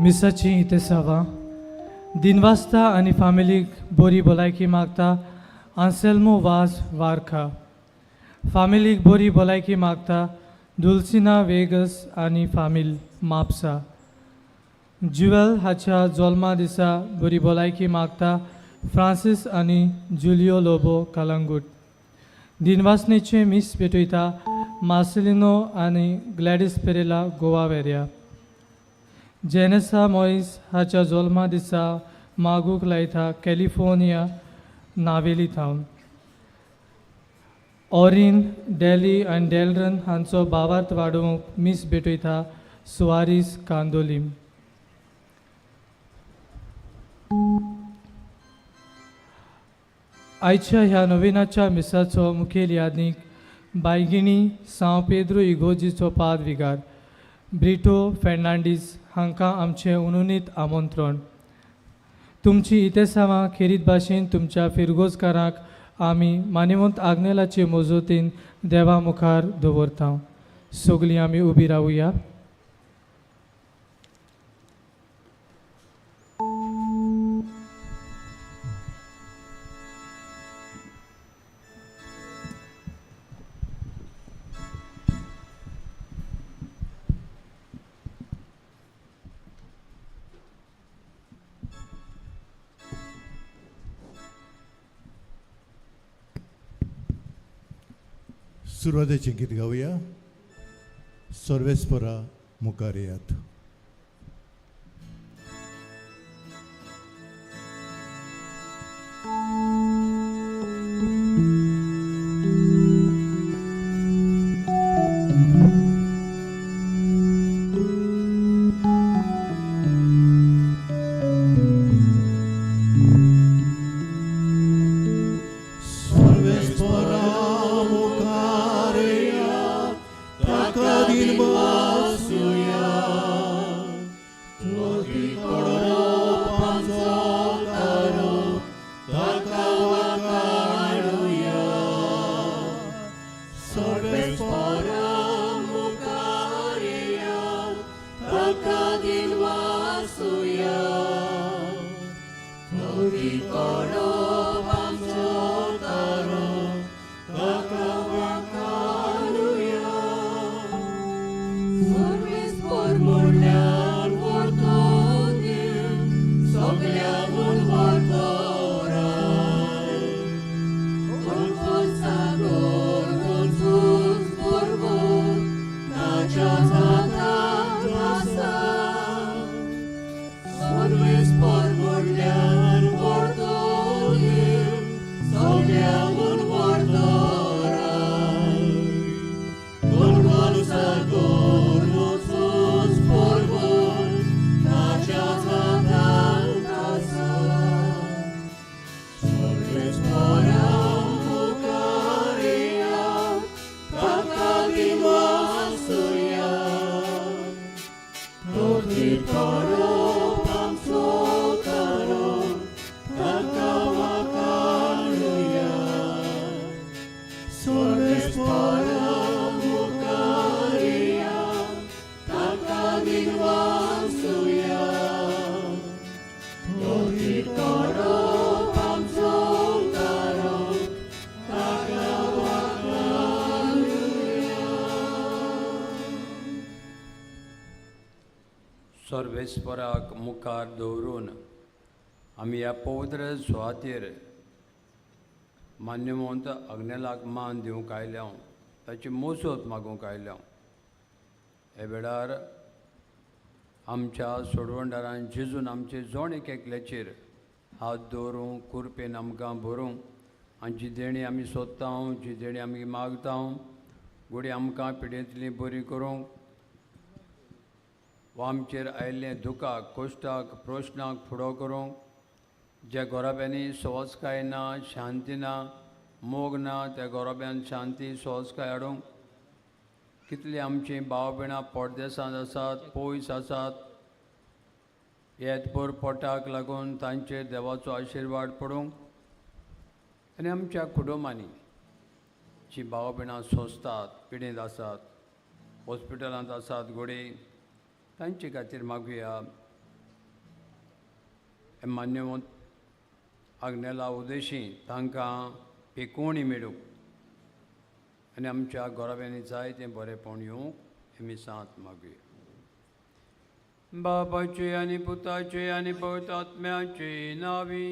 मिसाची इतेसावां दिनवासता आनी फामिलीक बरी भलायकी मागता आन्सेल्मो वाज वारखा. फामिलीक बरी भलायकी मागता दुलसिना वेगस आनी फामील म्हापसा. ज्युएल हाच्या जल्मा दिसा बरी भलायकी मागता फ्रांसीस आनी जुलियो लोबो कलंगूट. दिनवासनेचें मीस पेटयता मार्सेलिनो आनी ग्लॅडीस पेरेला गोवा वेऱ्या. जेनेसा मोईस हाच्या जल्मा दिसा मागूंक लायता कॅलिफोर्निया नावेली थावन. ऑरीन डेली आनी डेलरन हांचो भावार्थ वाडोवंक मीस भेटयता सुवारीस कांदोलीम. आयच्या ह्या नविनाच्या मिसाचो मुखेल यादीक बायगिणी सांव पेद्रो इगोजीचो पाद विगार ब्रिटो फेर्नांडीस हांकां आमचें उनुनीत आमंत्रण. तुमची इतेसावां खेरीत भाशेन तुमच्या फिरगोजकारांक आमी मानिवंत आग्नेलाचे मजतीन देवा मुखार दवरता. सगलीं आमी उबी रावया. सुरवातेचें गीत गावया. सर्वेस्परा मुखार येयात. सर्वेस्परा मुखार येयात, ताका दिनवासुया. स्तुती करो ताका वाखाणुया. सर्वेस्परा मुखार येयात, ताका दिनवासुया. स्तुती करो ताका वाखाणुया. सर्वेस्पर म्हणल्यार व्हडलो देव, सगळ्यांहून व्हडलो राय. उंच सागर, उंच पर्वत, ताच्याच हातांत आसा. सर्वेस्पर म्हणल्यार व्हडलो देव, सगळ्यांहून व्हडलो राय. उंच सागर, उंच पर्वत, ताच्याच हातांत आसा. सर्वेस्परा मुखार येयात, ताका दिनवासुया. स्तुती करो आमचो तारो, ताका वाखाणुया. सर्वेस्परा मुखार येयात, ताका दिनवासुया. स्तुती करो आमचो तारो, ताका वाखाणुया. सर्वेस्पराक मुखार दवरून आमी ह्या पवित्र सुवातेर मान्यवंत अग्नेलाक मान दिवंक आयल्या, ताची मोसत मागूंक आयल्या. ह्या वेळार आमच्या सोडवणदारान जेजून आमचे जण एक एकल्याचेर हात दवरूंक, कुरपेन आमकां भरूंक आनी जी देणी आमी सोदता, जी देणी आमी मागता, घोडी आमकां पिडेंतली बरी करूंक वा आमचेर आयिल्ले दुखाक, कश्टाक, प्रश्नाक फुडो करूंक, ज्या गोराब्यांनी सहजकाय ना, शांती ना, मोग ना, त्या गोराब्यान शांती सहजकाय हाडूंक. कितली आमचीं भाव भयणां परदेसांत आसात, पयस आसात, येतभर पोटाक लागून तांचेर देवाचो आशिर्वाद पडूंक. आनी आमच्या कुटुंबांनी जी भाव भयणां सोंसतात, पिडेंत आसात, हॉस्पिटलांत आसात घोडे, तांचे खातीर मागुया. हे मान्यवंत आग्नेला उदेशी तांकां पिकोवणी मेळूंक आनी आमच्या गोराब्यांनी जाय तें बरेंपण येवंक हे मिसांत मागुया. बापाचे आनी पुताचे आनी पवित्र आत्म्याचे नावी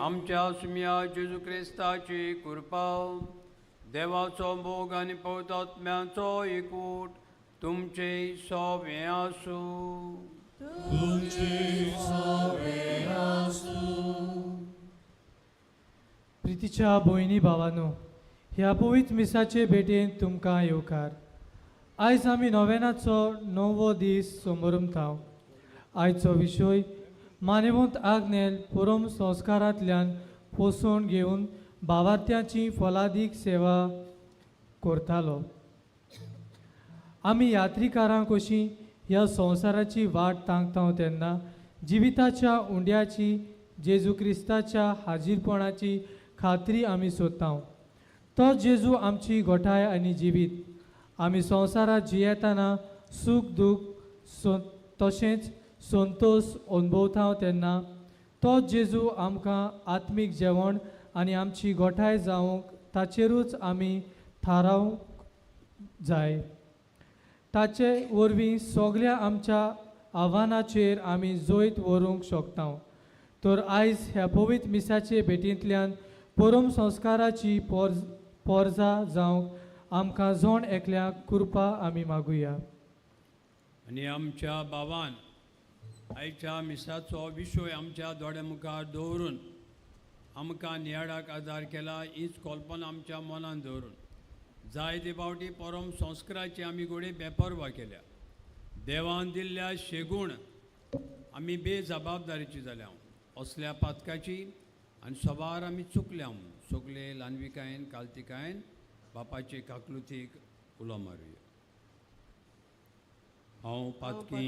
आमच्या सुम्या जेजू क्रिस्ताची कृपा, देवाचो मोग आनी पवित्र आत्म्याचो एकूट तुमचे सोवे आसूं. प्रितीच्या भयणी भावानो, ह्या पवित्र मिसाचे भेटेन तुमकां येवकार. आयज आमी नोवेनाचो णववो दीस समोरमताव. आयचो विशय मानेवंत आग्नेल परम संस्कारांतल्यान पोसवण घेवन भावार्थ्यांची फलादीक सेवा करतालो. आमी यात्रीकारां कशीं ह्या संवसाराची वाट तांकता तेन्ना जिविताच्या उंड्याची जेजू क्रिस्ताच्या हाजीरपणाची खात्री आमी सोदता. तो जेजू आमची गोठाय आनी जिवीत. आमी संवसारांत जियेतना सूख दूख तशेंच संतोश अनुभवता तेन्ना तो जेजू आमकां आत्मीक जेवण आनी आमची गोठाय जावंक ताचेरूच आमी थारावंक जाय. ताचे वरवीं सगल्या आमच्या आव्हानाचेर आमी जैत व्हरूंक शकता. तर आयज ह्या पवित्र मिसाचे भेटींतल्यान परम संस्काराची पोरजा जावंक आमकां जण एकल्याक कृपा आमी मागुया. आनी आमच्या बाबान आयच्या मिसाचो विशय आमच्या दोळ्या मुखार दवरून आमकां नियाळाक आदार केला. हीच कल्पना आमच्या मनान दवरून जायते फावटी परम संस्काराची आमी घोडे बेपर्वा केल्या. देवान दिल्ल्या शेगूण आमी बेजबाबदारीची जाल्या. असल्या पातकाची आनी सबार आमी चुकल्या. सगले ल्हानविकायेन कालतिकायेन बापाचे काकलुतीक उलो मारुया. हांव पातकी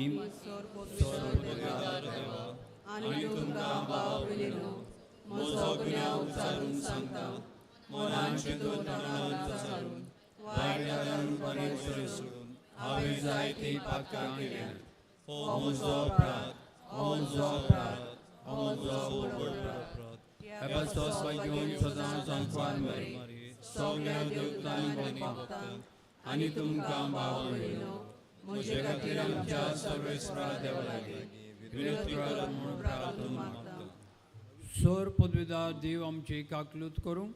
आनी तुमकां भाव भयणीनो म्हजो गुन्यांव उचारून सांगता. मनान चिंतून तोंडान चारून वायट वागणूक सोडून हांवें जायतीं पातकां केल्यांत. हो म्हजो अपराध, हो म्हजो अपराध, हो म्हजो व्हड अपराध. घेवन सदां संवसार मरे सगल्या देवतांक आनी भक्तांक आनी तुमकां भाव भयणीनो म्हजे खातीर आमच्या सर्वेस्परा देवा लागीं विनंती करात म्हूण प्रार्थना मागता. सोर पदवीदार देव आमची काकलूत करूं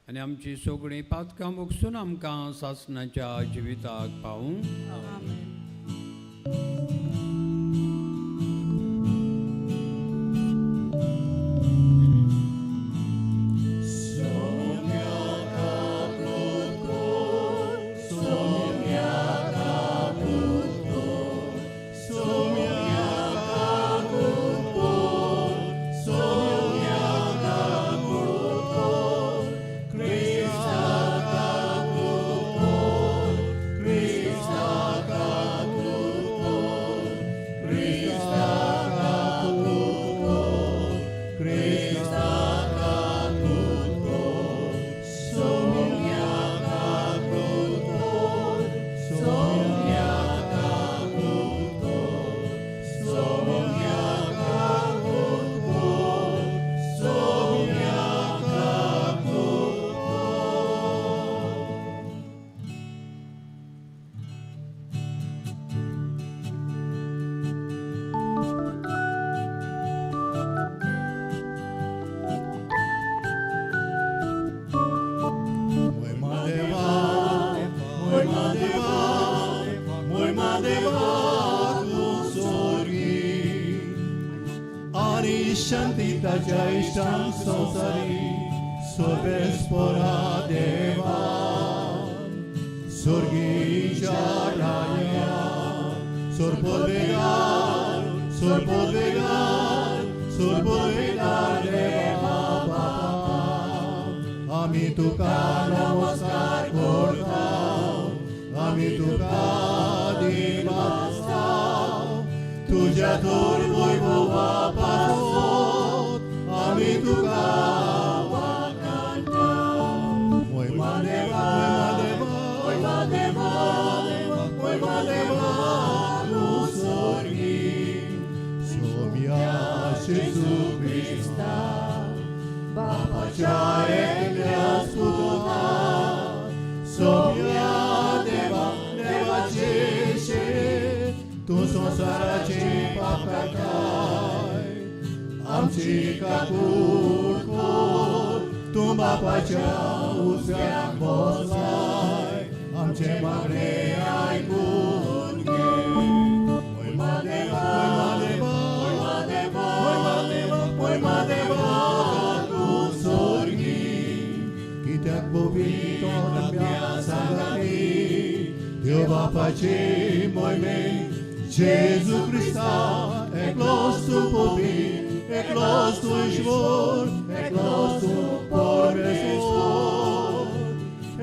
आनी आमची सगळीं पातकां मुगसून आमकां सासणाच्या जिविताक पावूं. शांती ताच्या इश्टांक संवसारी सर्वेस्परा देवा स्वर्गीच्या राया सोरपोदेगार सोरपोदेगार सोरपोदेगार देवा बापा आमी तुका नमस्कार करता आमी तुका दिवासता तुज्या थोर वैभवा पासत आमी तुका वाखाणटा. मोयमा देवा मोयमा देवा मोयमा देवा तूं स्वर्गी जेजू क्रिस्ता बापाच्या एकल्याच पुता सोम्या देवा देवाचे शेत तूं संवसाराचे पाप काडटाय आमची काकूट कर तूं बापाच्या उजव्याक बसलाय आमचे मागणे आयकून घे. मोयमा देवा मोयमा देवा मोयमा देवा मोयमा देवा तूं सोर्गी कित्याक पवित्र आत्म्या सांगाती देव बापाचे मोहिमे जेजू क्रिस्ता एकलोच तूं पवित्र एकलोच तूं ईश्वर एकलोच तूं परमेश्वर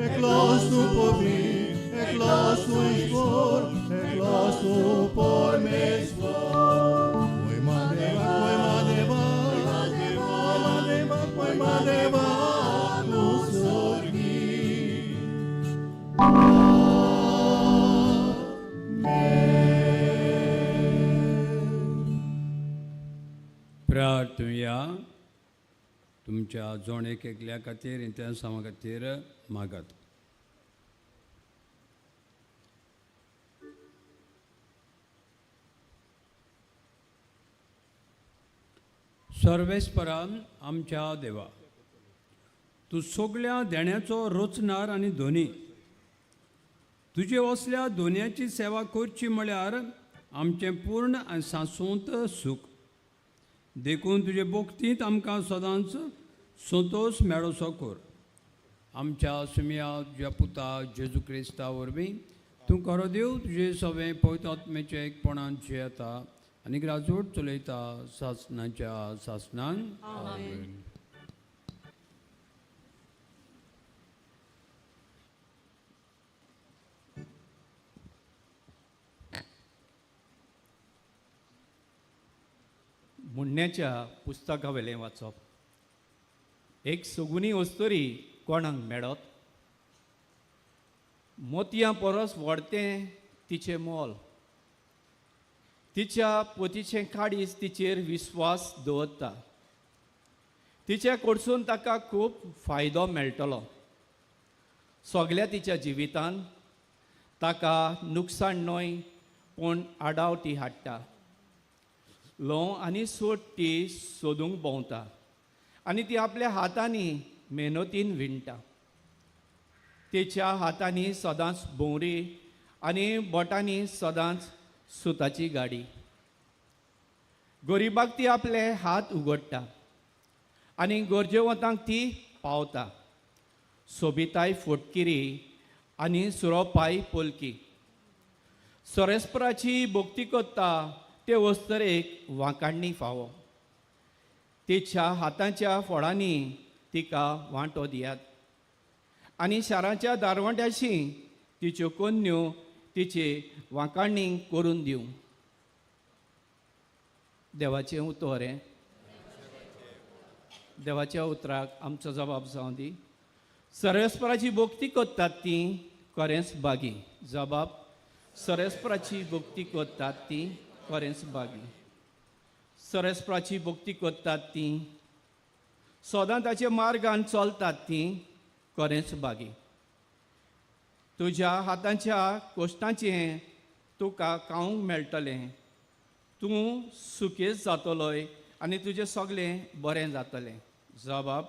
एकलोच तूं पवित्र एकलोच तूं ईश्वर एकलोच तूं परमेश्वर. मोहिमा देवा मोहिमा देवा मोहिमा देवा मोहिमा देवा तूं स्वर्गी. प्रार्थुया तुमच्या जण एक एकल्या खातीर इंतेसांवा खातीर मागात. सर्वेस्परान आमच्या देवा, तूं सगळ्या देण्याचो रचणार आनी धनी, तुजे असल्या दोनयाची सेवा करची म्हळ्यार आमचें पूर्ण आनी सांसूंत सूख. देखून तुजे भक्तींत आमकां सदांच संतोश मेळोसो कर. आमच्या सुमया तुज्या पुता जेजू क्रिस्ता वरवीं तूं खरो देव तुजे सगळें पवित्र आत्म्याचें एकपणान जियेता आनी राजवट चलयता सासणाच्या सासणान. आमेन. म्हणण्याच्या पुस्तकावेलें वाचप. एक सगुनी अस्तुरी कोणाक मेळत? मोतयां परस व्हडतें तिचें मोल. तिच्या पोतीचें काडीस तिचेर विस्वास दवरता. तिच्या कडसून ताका खूब फायदो मेळटलो. सगल्या तिच्या जिवितान ताका नुकसाण न्हय पूण आडाव ती हाडटा. ल्हंव आनी सोट ती सोदूंक भोंवता आनी ती आपल्या हातांनी मेहनतीन विणटा. तिच्या हातांनी सदांच भोंवरी आनी बोटांनी सदांच सुताची गाडी. गरिबाक ती आपले हात उगडटा आनी गरजेवंतांक ती पावता. सोबिताय फोटकिरी आनी सुरोपाय पोलकी. सरेस्पराची भक्ती करता ते वस्तरेक वांकाडणी फावो. तिच्या हाताच्या फोडांनी तिका वांटो दियात आनी शाराच्या दारवंट्याशी तिच्यो कोन्न्यो तिचे वांकाडणी करून दिवं. देवाचें उतर हें. देवाच्या उतराक आमचो जबाब जावं दी. सरेस्पराची भक्ती करतात ती खरेंच बागी. जबाब सरेस्पराची भक्ती करतात ती खरेंच बागी. सरेस्पराची भक्ती करतात ती सदां ताच्या मार्गान चलतात ती खरेंच बागी. तुज्या हाताच्या कोश्टाचें तुका खावंक मेळटलें. तूं सुकेच जातलोय आनी तुजें सगळें बरें जातलें. जबाब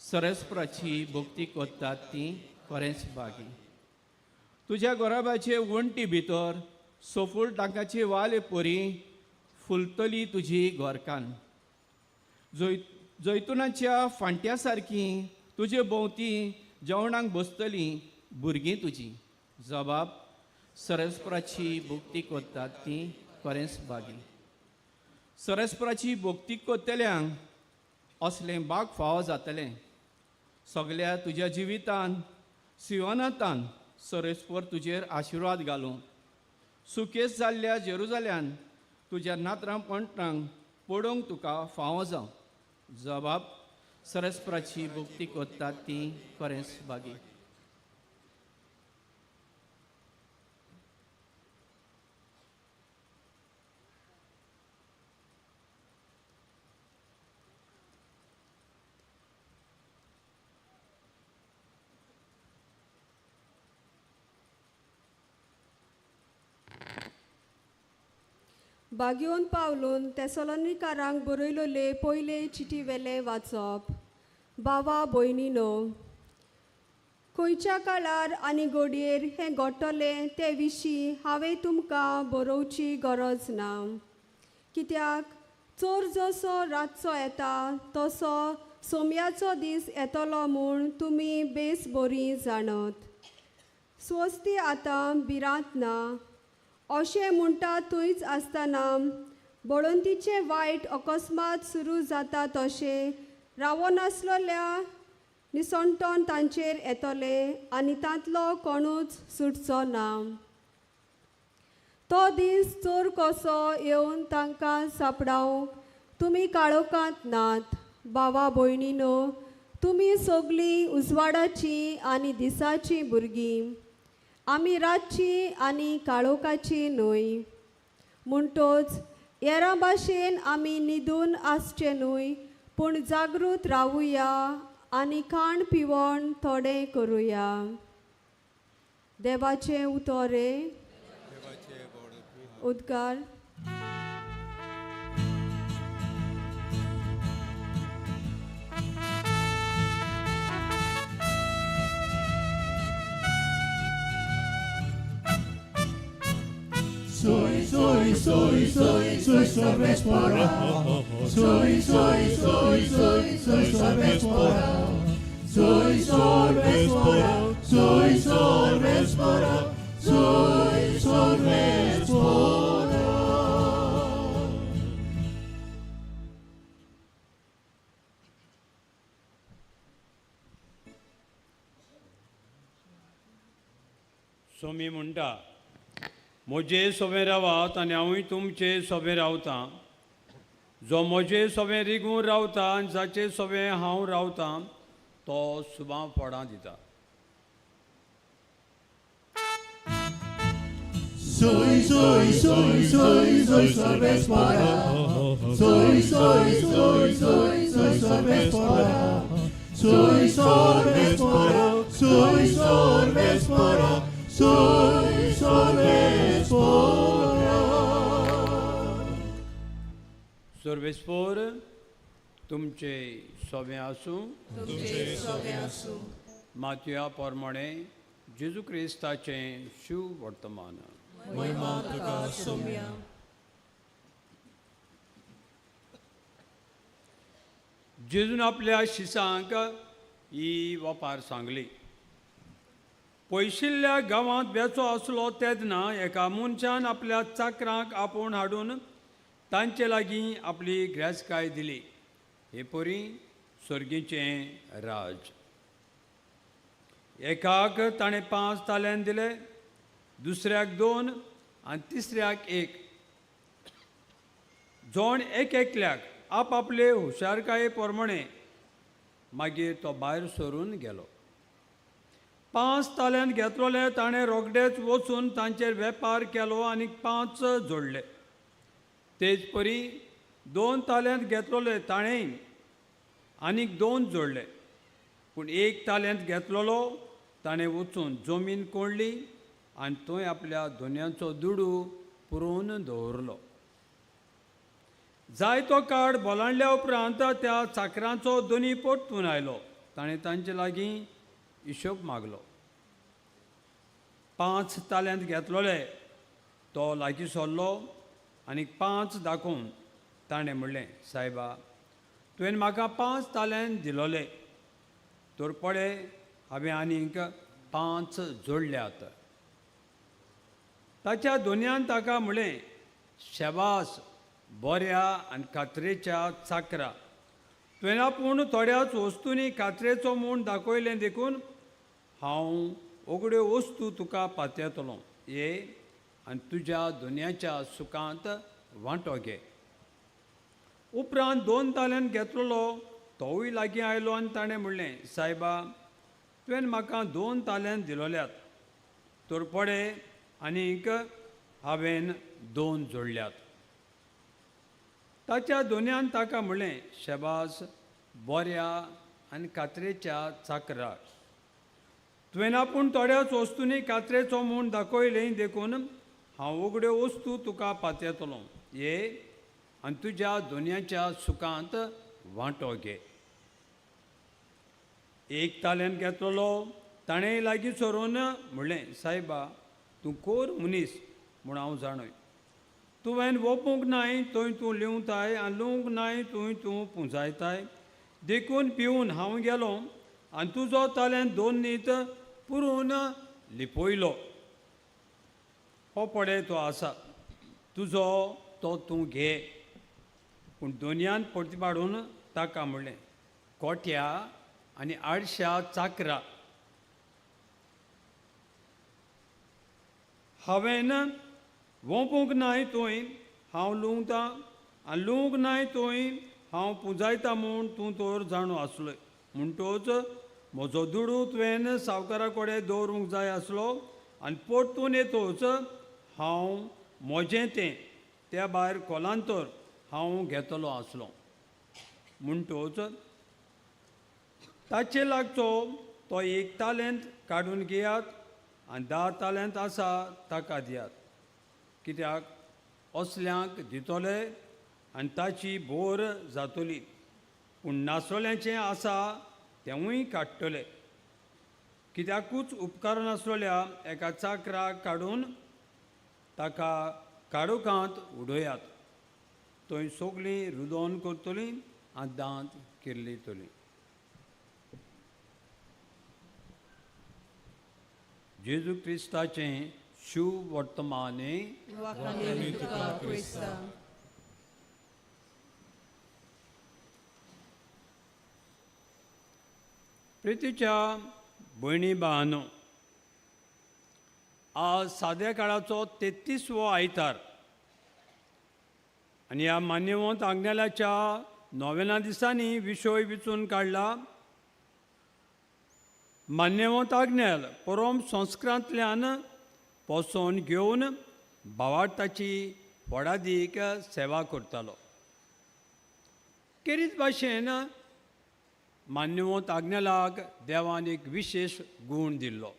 सरेस्पराची भक्ती करतात ती खरेंच बागी. तुज्या गोराबाचे वण्टी भितर सोफूल टांकाची वाले परी फुलतली तुजी घरकान्न. जैतुनाच्या फांट्या सारकी तुजे भोंवती जेवणाक बसतली भुरगीं तुजी. जबाब सरेस्पराची भक्ती करतात ती खरेंच बागी. सरेस्पराची भक्ती करतल्यांक असलें बाग फावो जातलें. सगल्या तुज्या जिवितान सियोनातान सरेस्पर तुजेर आशिर्वाद घालूं. सुकेस जाल्ल्या जेरुजाल्यान तुज्या नात्रां पणटांक पडोवंक तुका फावो जावं. जबाब सरस्पराची भक्ती करतात ती खरेंच बागी. बागयोन पावलून तेसलोनिकारांक बरयलोले पयले चिटी वेले वाचप. बावा भयणीनो, खंयच्या काळार आनी घडयेर हें घडटलें ते विशीं हांवें तुमकां बरोवची गरज ना, कित्याक चोर जसो रातचो येता तसो सोम्याचो दीस येतलो म्हूण तुमी बेस बरी जाणत. स्वस्ती आतां भिरांत ना अशें म्हणटा थंयच आसतना बळवंतीचें वायट अकस्मात सुरू जाता तशें रावनासलेल्या निसणटोन तांचेर येतलें आनी तांतलो कोणूच सुटचो ना. तो दीस चोर कसो येवन तांकां सापडावंक तुमी काळोखांत नात. बावा भयणीनो, तुमी सगळीं उजवाडाचीं आनी दिसाचीं भुरगीं, आमी रातचीं आनी काळोखाचीं न्हय. म्हणटोच येरां भाशेन आमी न्हिदून आसचें न्हय, पूण जागृत रावुया आनी खाण पिवण थोडें करुया. देवाचें उतोरे उद्गार. Soy, soy, soy, soy, soy sorvespora. Soy, soy, soy, soy, soy sorvespora. Soy sorvespora, soy sorvespora, soy sorvespora. Somi म्हणटा, म्हजे सोबें रावात आनी हांवूय तुमचे सोबें रावतां. जो म्हजे सोबें रिगून रावता आनी जाचे सोबें हांव रावतां तो सुबा फळां दिता. Soy, soy, soy, soy, soy sorvespora. Soy, soy, soy, soy, soy sorvespora. Soy sorvespora, soy sorvespora, soy sorvespora. सोर्वेस्पोर तुमचे सोबें आसूं. तुमचे सोबें आसूं. मातया प्रमाणे जेजू क्रिस्ताचें शिव वर्तमान. महिमा तुका सोम्या. जेजून आपल्या शिसांक ही वपार सांगली. पयशिल्ल्या गांवांत बेचो आसलो तेन्ना एका मनशान आपल्या चाकरांक आपोवन हाडून तांचे लागीं आपली ग्रेसकाय दिली. हे परी सर्गीचें राज. एकाक ताणें 5 ताल्यान दिले, दुसऱ्याक 2 आनी तिसऱ्याक 1. जोण एक एकल्याक आपआपले हुशारकाये प्रमाणे. मागीर तो भायर सरून गेलो. 5 ताल्यान घेतलोले ताणें रोखडेच वचून तांचेर वेपार केलो आनी 5 जोडले. तेच परी 2 ताल्यांत घेतलोले ताणें आनीक 2 जोडले. पूण 1 ताल्यांत घेतलोलो ताणें वचून जमीन कोंडली आनी थंय आपल्या दोनयांचो दुडू पुरोवन दवरलो. जायतो काळ बोलांडल्या उपरांत त्या चाकरांचो दोनी परतून आयलो. ताणें तांचे लागीं हिशोब मागलो. 5 ताल्यांत घेतलोले तो लागीं सरलो आनी 5 दाखोवन ताणें म्हणलें, सायबा, तुवें म्हाका 5 ताल्यांत दिलोले, तर पळय हांवें आनीक 5 जोडल्यात. ताच्या दोनयान ताका म्हणलें, शेबास, बऱ्या आनी कात्रेच्या चाकरा, तुवें आपूण थोड्याच वस्तूंनी कात्रेचो म्हूण दाखयलें देखून हांव ओगड्यो वस्तू तुका पातयतलो. ये आनी तुज्या दुनियाच्या सुखांत वांटो घे. उपरांत 2 ताल्यान घेतलोलो तोवूय लागीं आयलो आनी ताणें म्हणलें, सायबा, तुवें म्हाका 2 ताल्यान दिलोल्यात, तर पळय आनीक हांवें 2 जोडल्यात. ताच्या दोनयान ताका म्हणलें, शेबास, बऱ्या आनी कात्रेच्या चाकरा, तुवें आपूण थोड्याच वस्तूंनी कात्रेचो म्हूण दाखयलें देखून हांव उगड्यो वस्तू तुका पातयतलो. ये आनी तुज्या दोनयाच्या सुखांत वांटो घे. एक ताल्यान घेतलो ताणें लागीं सरून म्हणलें, सायबा तूं कोर मनीस म्हूण हांव जाणय. तुवें वोपूंक नाय थंय तूं लिवताय आनी लुवंक नाय थंय तूं पुंजायताय. देखून पिवन हांव गेलो आनी तुजो ताल्यान दोन नीत पुरून लिपयलो. हो पळय तो आसा तुजो तो तूं घे. पूण दोनयान परती पाडून ताका म्हणलें, कोट्या आनी आडश्या चाकरा, हांवें वोंपूंक नाय थंय हांव लुवतां आनी लुवंक नाय थंय हांव पुंजायता म्हूण तूं तर जाणो आसलोय. म्हणटोच म्हजो दुडू तुवें सावकारा कडेन दवरूंक जाय आसलो आनी परतून येतोच हांव म्हजें तें त्या भायर कोलांतर हांव घेतलो आसलो. म्हणटोच ताचे लागचो तो एक तालेंत काडून घेयात आनी 10 तालेंत आसा ताका दियात. कित्याक असल्यांक दितले आनी ताची भोर जातली, पूण नासलेल्याचें आसा तेंवूय काडटले. कित्याकूच उपकारनासलेल्या एका चाकराक काडून ताका काडोकांत उडयात. थंय सगळीं रुदोन करतलीं आनी दांत किर्लितलीं. जेजू क्रिस्ताचें शुभ वर्तमाने. प्रितीच्या भयणी भावांनो, आज साद्या काळाचो 33वो आयतार आनी ह्या मान्यवंत आग्नेलाच्या नोवेना दिसांनी विशय विचून काडला मान्यवंत आग्नेल परम संस्कारांतल्यान पोसोवन घेवन भावार्थाची व्हडादीक सेवा करतालो. केरीत भाशेन मान्यवंत आग्नेलाक देवान एक विशेश गूण दिल्लो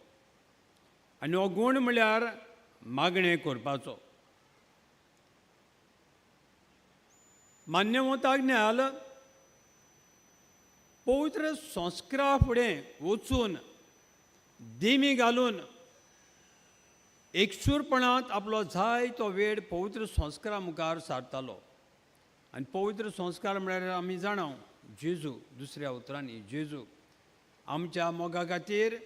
आनी हो गूण म्हळ्यार मागणें करपाचो. मान्यवंत आग्नेल पवित्र संस्कारा फुडें वचून दिमी घालून एकसूरपणांत आपलो जाय तो वेळ पवित्र संस्कारा मुखार सारतालो. आनी पवित्र संस्कार म्हळ्यार आमी जाणा जेजू, दुसऱ्या उतरांनी जेजू आमच्या मोगा खातीर,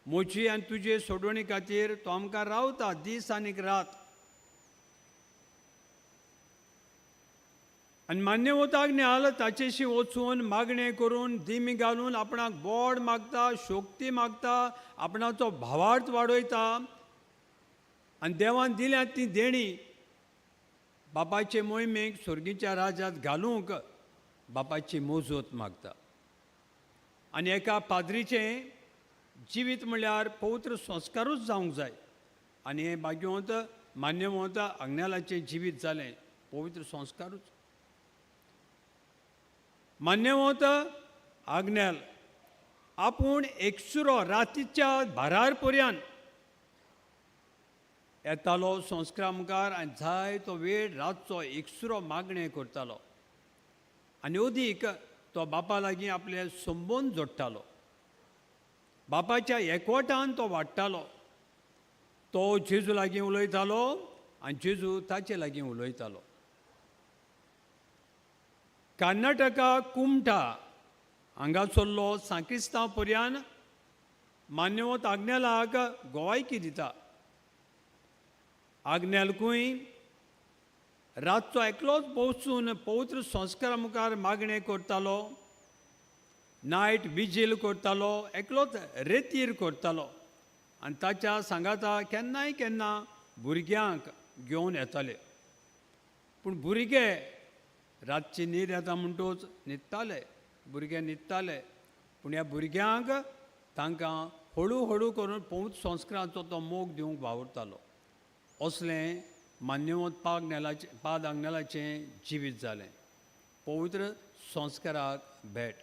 म्हजी आनी तुजे सोडवणी खातीर तो आमकां रावता दीस आनीक रात. आनी मान्यवंत आग्नेल ताचेशी वचून मागणें करून दिमी घालून आपणाक बोड मागता, शक्ती मागता, आपणाचो भावार्थ वाडयता आनी देवान दिल्या ती देणी बापाचे मोहिमेक स्वर्गीच्या राज्यांत घालूंक बापाची मोजोत मागता. आनी एका पाद्रीचें जिवीत म्हळ्यार पवित्र संस्कारूच जावंक जाय. आनी हें भाग्यवंत मान्यवंत आग्नेलाचें जिवीत जालें पवित्र संस्कारूच. मान्यवंत आग्नेल आपूण एकसुरो रातीच्या भारार पर्यान येतालो संस्कारा मुखार आनी जाय तो वेळ रातचो एकसुरो मागणें करतालो आनी अदीक तो बापा लागीं आपले संबंद जोडटालो. बापाच्या एकवटान तो वाडटालो. तो जेजू लागीं उलयतालो आनी जेजू ताचे लागीं उलयतालो. कर्नाटका कुमठा हांगासरलो सांक्रिस्तांव पर्यान मान्यवंत आग्नेलाक गोवायकी दिता. आग्नेलकूय रातचो एकलोच बसून पवित्र संस्कारा मुखार मागणें करतालो, नायट विजील करतालो, एकलोच रेतीर करतालो आनी ताच्या सांगाता केन्नाय केन्ना भुरग्यांक घेवन येताले. पूण भुरगे रातची न्हीद येता म्हणटूच न्हिदताले, भुरगे न्हिदताले. पूण ह्या भुरग्यांक तांकां हळू हळू करून पवित्र संस्काराचो तो मोग दिवंक वावुरतालो. असलें मान्यवंत पाद आग्नेलाचें जिवीत जालें पवित्र संस्काराक भेट.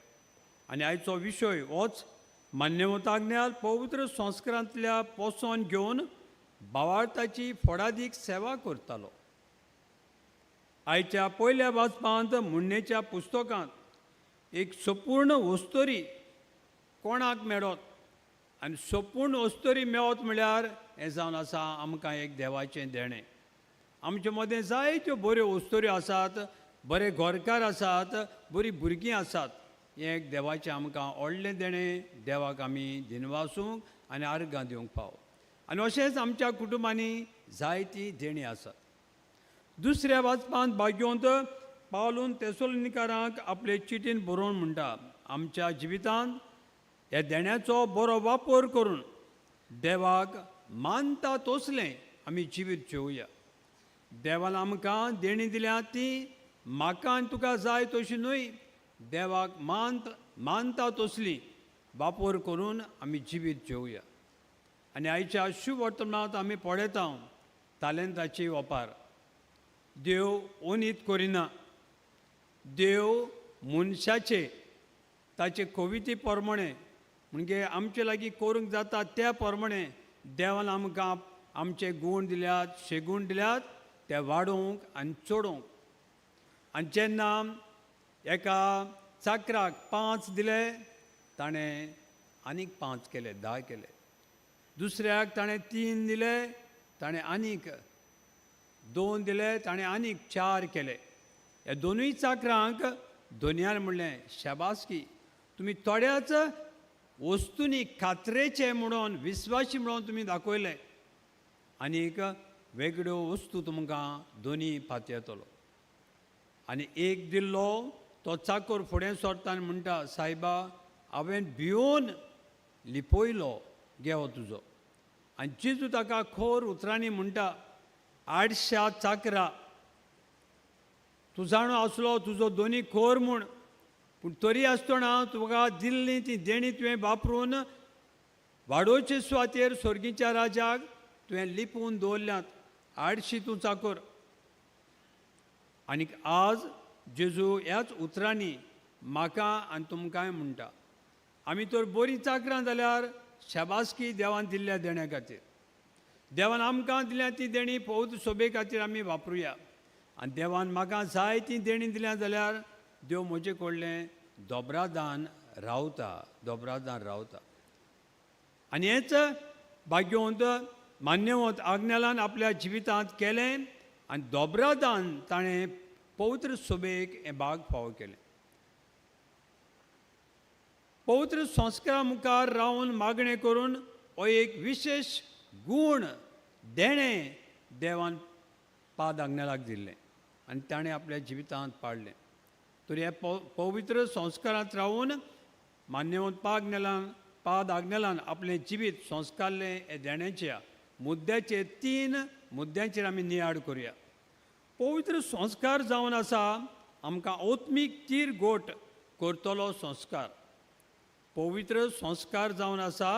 आनी आयचो विशय होच मान्यवंत आग्नेल पवित्र संस्कारांतल्या पोसोन घेवन भावार्थाची फोडादीक सेवा करतालो. आयच्या पयल्या वाचपांत मुण्णेच्या पुस्तकांत एक संपूर्ण वस्तोरी कोणाक मेळत आनी संपूर्ण वस्तोरी मेळत म्हळ्यार हें जावन आसा आमकां एक देवाचें देणें. आमचे मदें जायत्यो बऱ्यो वस्तोऱ्यो आसात, बरे गोरकार आसात, बरीं भुरगीं आसात. हें एक देवाचें आमकां व्हडलें देणें. देवाक आमी दिनवासूंक आनी आर्गां दिवंक फावो. आनी अशेंच आमच्या कुटुंबांनी जायतीं देणीं आसात. दुसऱ्या वाचपांत भाग्योंत पावलून तेसोलनिकारांक आपले चिटीन बरोवन म्हणटा, आमच्या जिवितांत ह्या देण्याचो बरो वापर करून देवाक मानता तसलें आमी जिवीत जेवया. देवान आमकां देणी दिल्या ती म्हाका आनी तुका जाय तशी न्हय, देवाक मानता तसली वापर करून आमी जिवीत जेवया. आनी आयच्या शुभवर्तमानांत आमी पळयता तालेंताची वपार. देव ओनीत करिना, देव मनशाचे ताचे कविते प्रमाणे म्हणजे आमचे लागीं करूंक जाता त्या प्रमाणे देवान आमकां आमचे गूण दिल्यात, शेगूण दिल्यात ते वाडोवंक आनी चडोवंक. आनी जेन्ना एका चाकराक 5 दिले ताणें आनीक 5 केले, 10 केले. दुसऱ्याक ताणें 3 दिले, ताणें आनीक 2 दिले, ताणें आनीक 4 केले. ह्या दोनूय चाकरांक दोनयान म्हणलें, शाबासकी, तुमी थोड्याच वस्तूंनी खात्रेचे म्हणून विस्वाशी म्हणून तुमी दाखयले, आनीक वेगळ्यो वस्तू तुमकां दोनी पातयेतलो. आनी एक दिल्लो तो चाकोर फुडें सरता आनी म्हणटा, सायबा हांवें भियोन लिपयलो, घे हो तुजो. आनी जेजू ताका खोर उतरांनी म्हणटा, आडश्या चाकरा, तूं जाणो आसलो तुजो दोनी खोर म्हूण, पूण तरी आसतना तुका दिल्ली ती देणी तुवें वापरून वाडोवचे सुवातेर स्वर्गीच्या राजाक तुवें लिपून दवरल्यात. आडशी तूं चाकोर. आनीक आज जेजू ह्याच उतरांनी म्हाका आनी तुमकांय म्हणटा, आमी तर बरीं चाकरां जाल्यार शाबासकी देवान दिल्ल्या देण्या खातीर. देवान आमकां दिल्या ती देणी पवित्र सोबे खातीर आमी वापरुया. आनी देवान म्हाका जाय ती देणी दिल्या जाल्यार देव म्हजे कडलें दोबरादान रावता, दोबरादान रावता. आनी हेंच भाग्यवंत मान्यवंत आग्नेलान आपल्या जिवितांत केलें आनी दोबरादान ताणें पवित्र सोबेक हें भाग फावो केलें. पवित्र संस्कारा मुखार रावन मागणें करून हो एक विशेश गूण देणें देवान पाद आग्नेलाक दिल्लें आनी ताणें आपल्या जिवितांत पाडलें. तर ह्या पवित्र संस्कारांत रावून मान्यवंत पाद आग्नेलान आपलें जिवीत संस्कारलें. हे देण्याच्या मुद्द्याचेर 3 मुद्द्यांचेर आमी नियाळ करुया. पवित्र संस्कार जावन आसा आमकां आत्मीक तीर गोट करतलो संस्कार. पवित्र संस्कार जावन आसा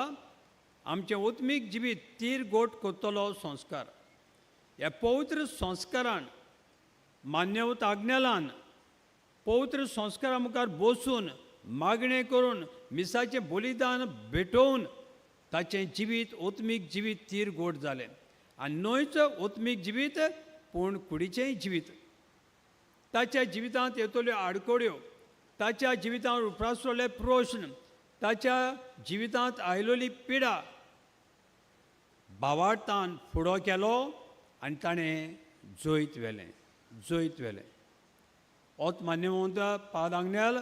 आमचें आत्मीक जिवीत तीर गोट करतलो संस्कार. ह्या पवित्र संस्कारान मान्यवत आग्नेलान पवित्र संस्कारा मुखार बसून मागणें करून मिसाचें बलिदान भेटोवन ताचें जिवीत आत्मीक जिवीत तीर गोट जालें. आनी न्हयच आत्मीक जिवीत पूण कुडीचेंय जिवीत. ताच्या जिवितांत येतल्यो आडखळ्यो, ताच्या जिवितांत उप्रासलेले प्रश्न, ताच्या जिवितांत आयलोली पिडा भावार्थान फुडो केलो आनी ताणें जैत व्हेलें, जैत व्हेलें. होच मान्यवंत पाद आग्नेल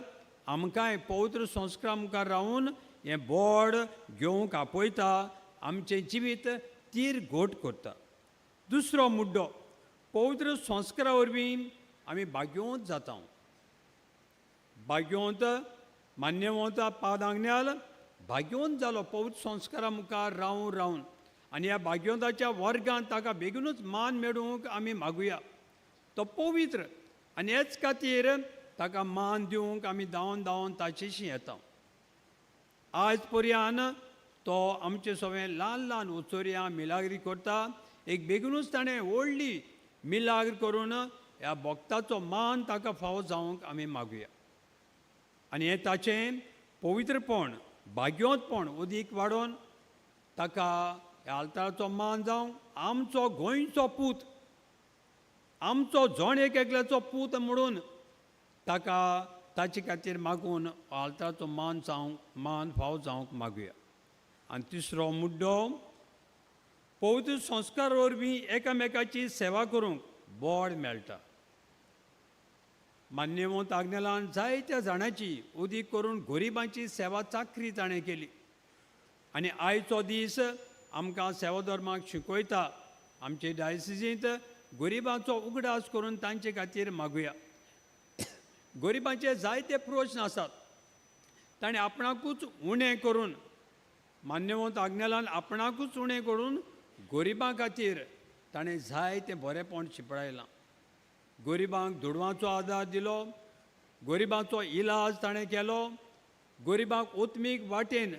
आमकांय पवित्र संस्कारा मुखार रावून हें बोर्ड घेवंक आपयता, आमचें जिवीत तीर घोट करता. दुसरो मुद्दो, पवित्र संस्कारा वरवीं आमी भाग्यवंत जाता. भाग्यवंत मान्यवंत पाद आग्नेल भाग्यवंत जालो पवित्र संस्कारा मुखार रावून रावून. आनी ह्या भाग्यवंताच्या वर्गांत ताका बेगीनूच मान मेळूंक आमी मागुया. तो पवित्र आनी हेच खातीर ताका मान दिवंक आमी धांवन धांवन ताचेशी येता. आज पर्यान तो आमचे सगळे ल्हान ल्हान उचोरयां मिलाग्री करता. एक बेगीनूच ताणें व्हडली मिलाग्र करून ह्या भक्ताचो मान ताका फावो जावंक आमी मागुया. आनी हें ताचें पवित्रपण भाग्योतपण उदीक वाडोवन ताका ह्या आल्ताराचो मान जावं. आमचो गोंयचो पूत, आमचो जण एक एकल्याचो पूत म्हणून ताका ताचे खातीर मागून आल्ताराचो मान जावंक मान फाव जावंक मागुया. आनी तिसरो मुद्दो, पवित्र संस्कार वरवीं एकामेकाची सेवा करूंक बळ मेळटा. मान्यवंत आग्नेलान जायत्या जाणांची उदीक करून गरिबांची सेवा चाकरी ताणें केली. आनी आयचो दीस आमकां सेवा धर्माक शिकयता. आमचे डायसिजींत गरिबांचो उगडास करून तांचे खातीर मागुया. गरिबांचे जायते प्रस्न आसात, ताणें आपणाकूच उणें करून, मान्यवंत आग्नेलान आपणाकूच उणें करून गरिबां खातीर ताणें जायतें बरेंपण शिंपडायलां. गरिबांक दुडवांचो आदार दिलो, गरिबांचो इलाज ताणें केलो, गरिबांक ओत्मीक वाटेन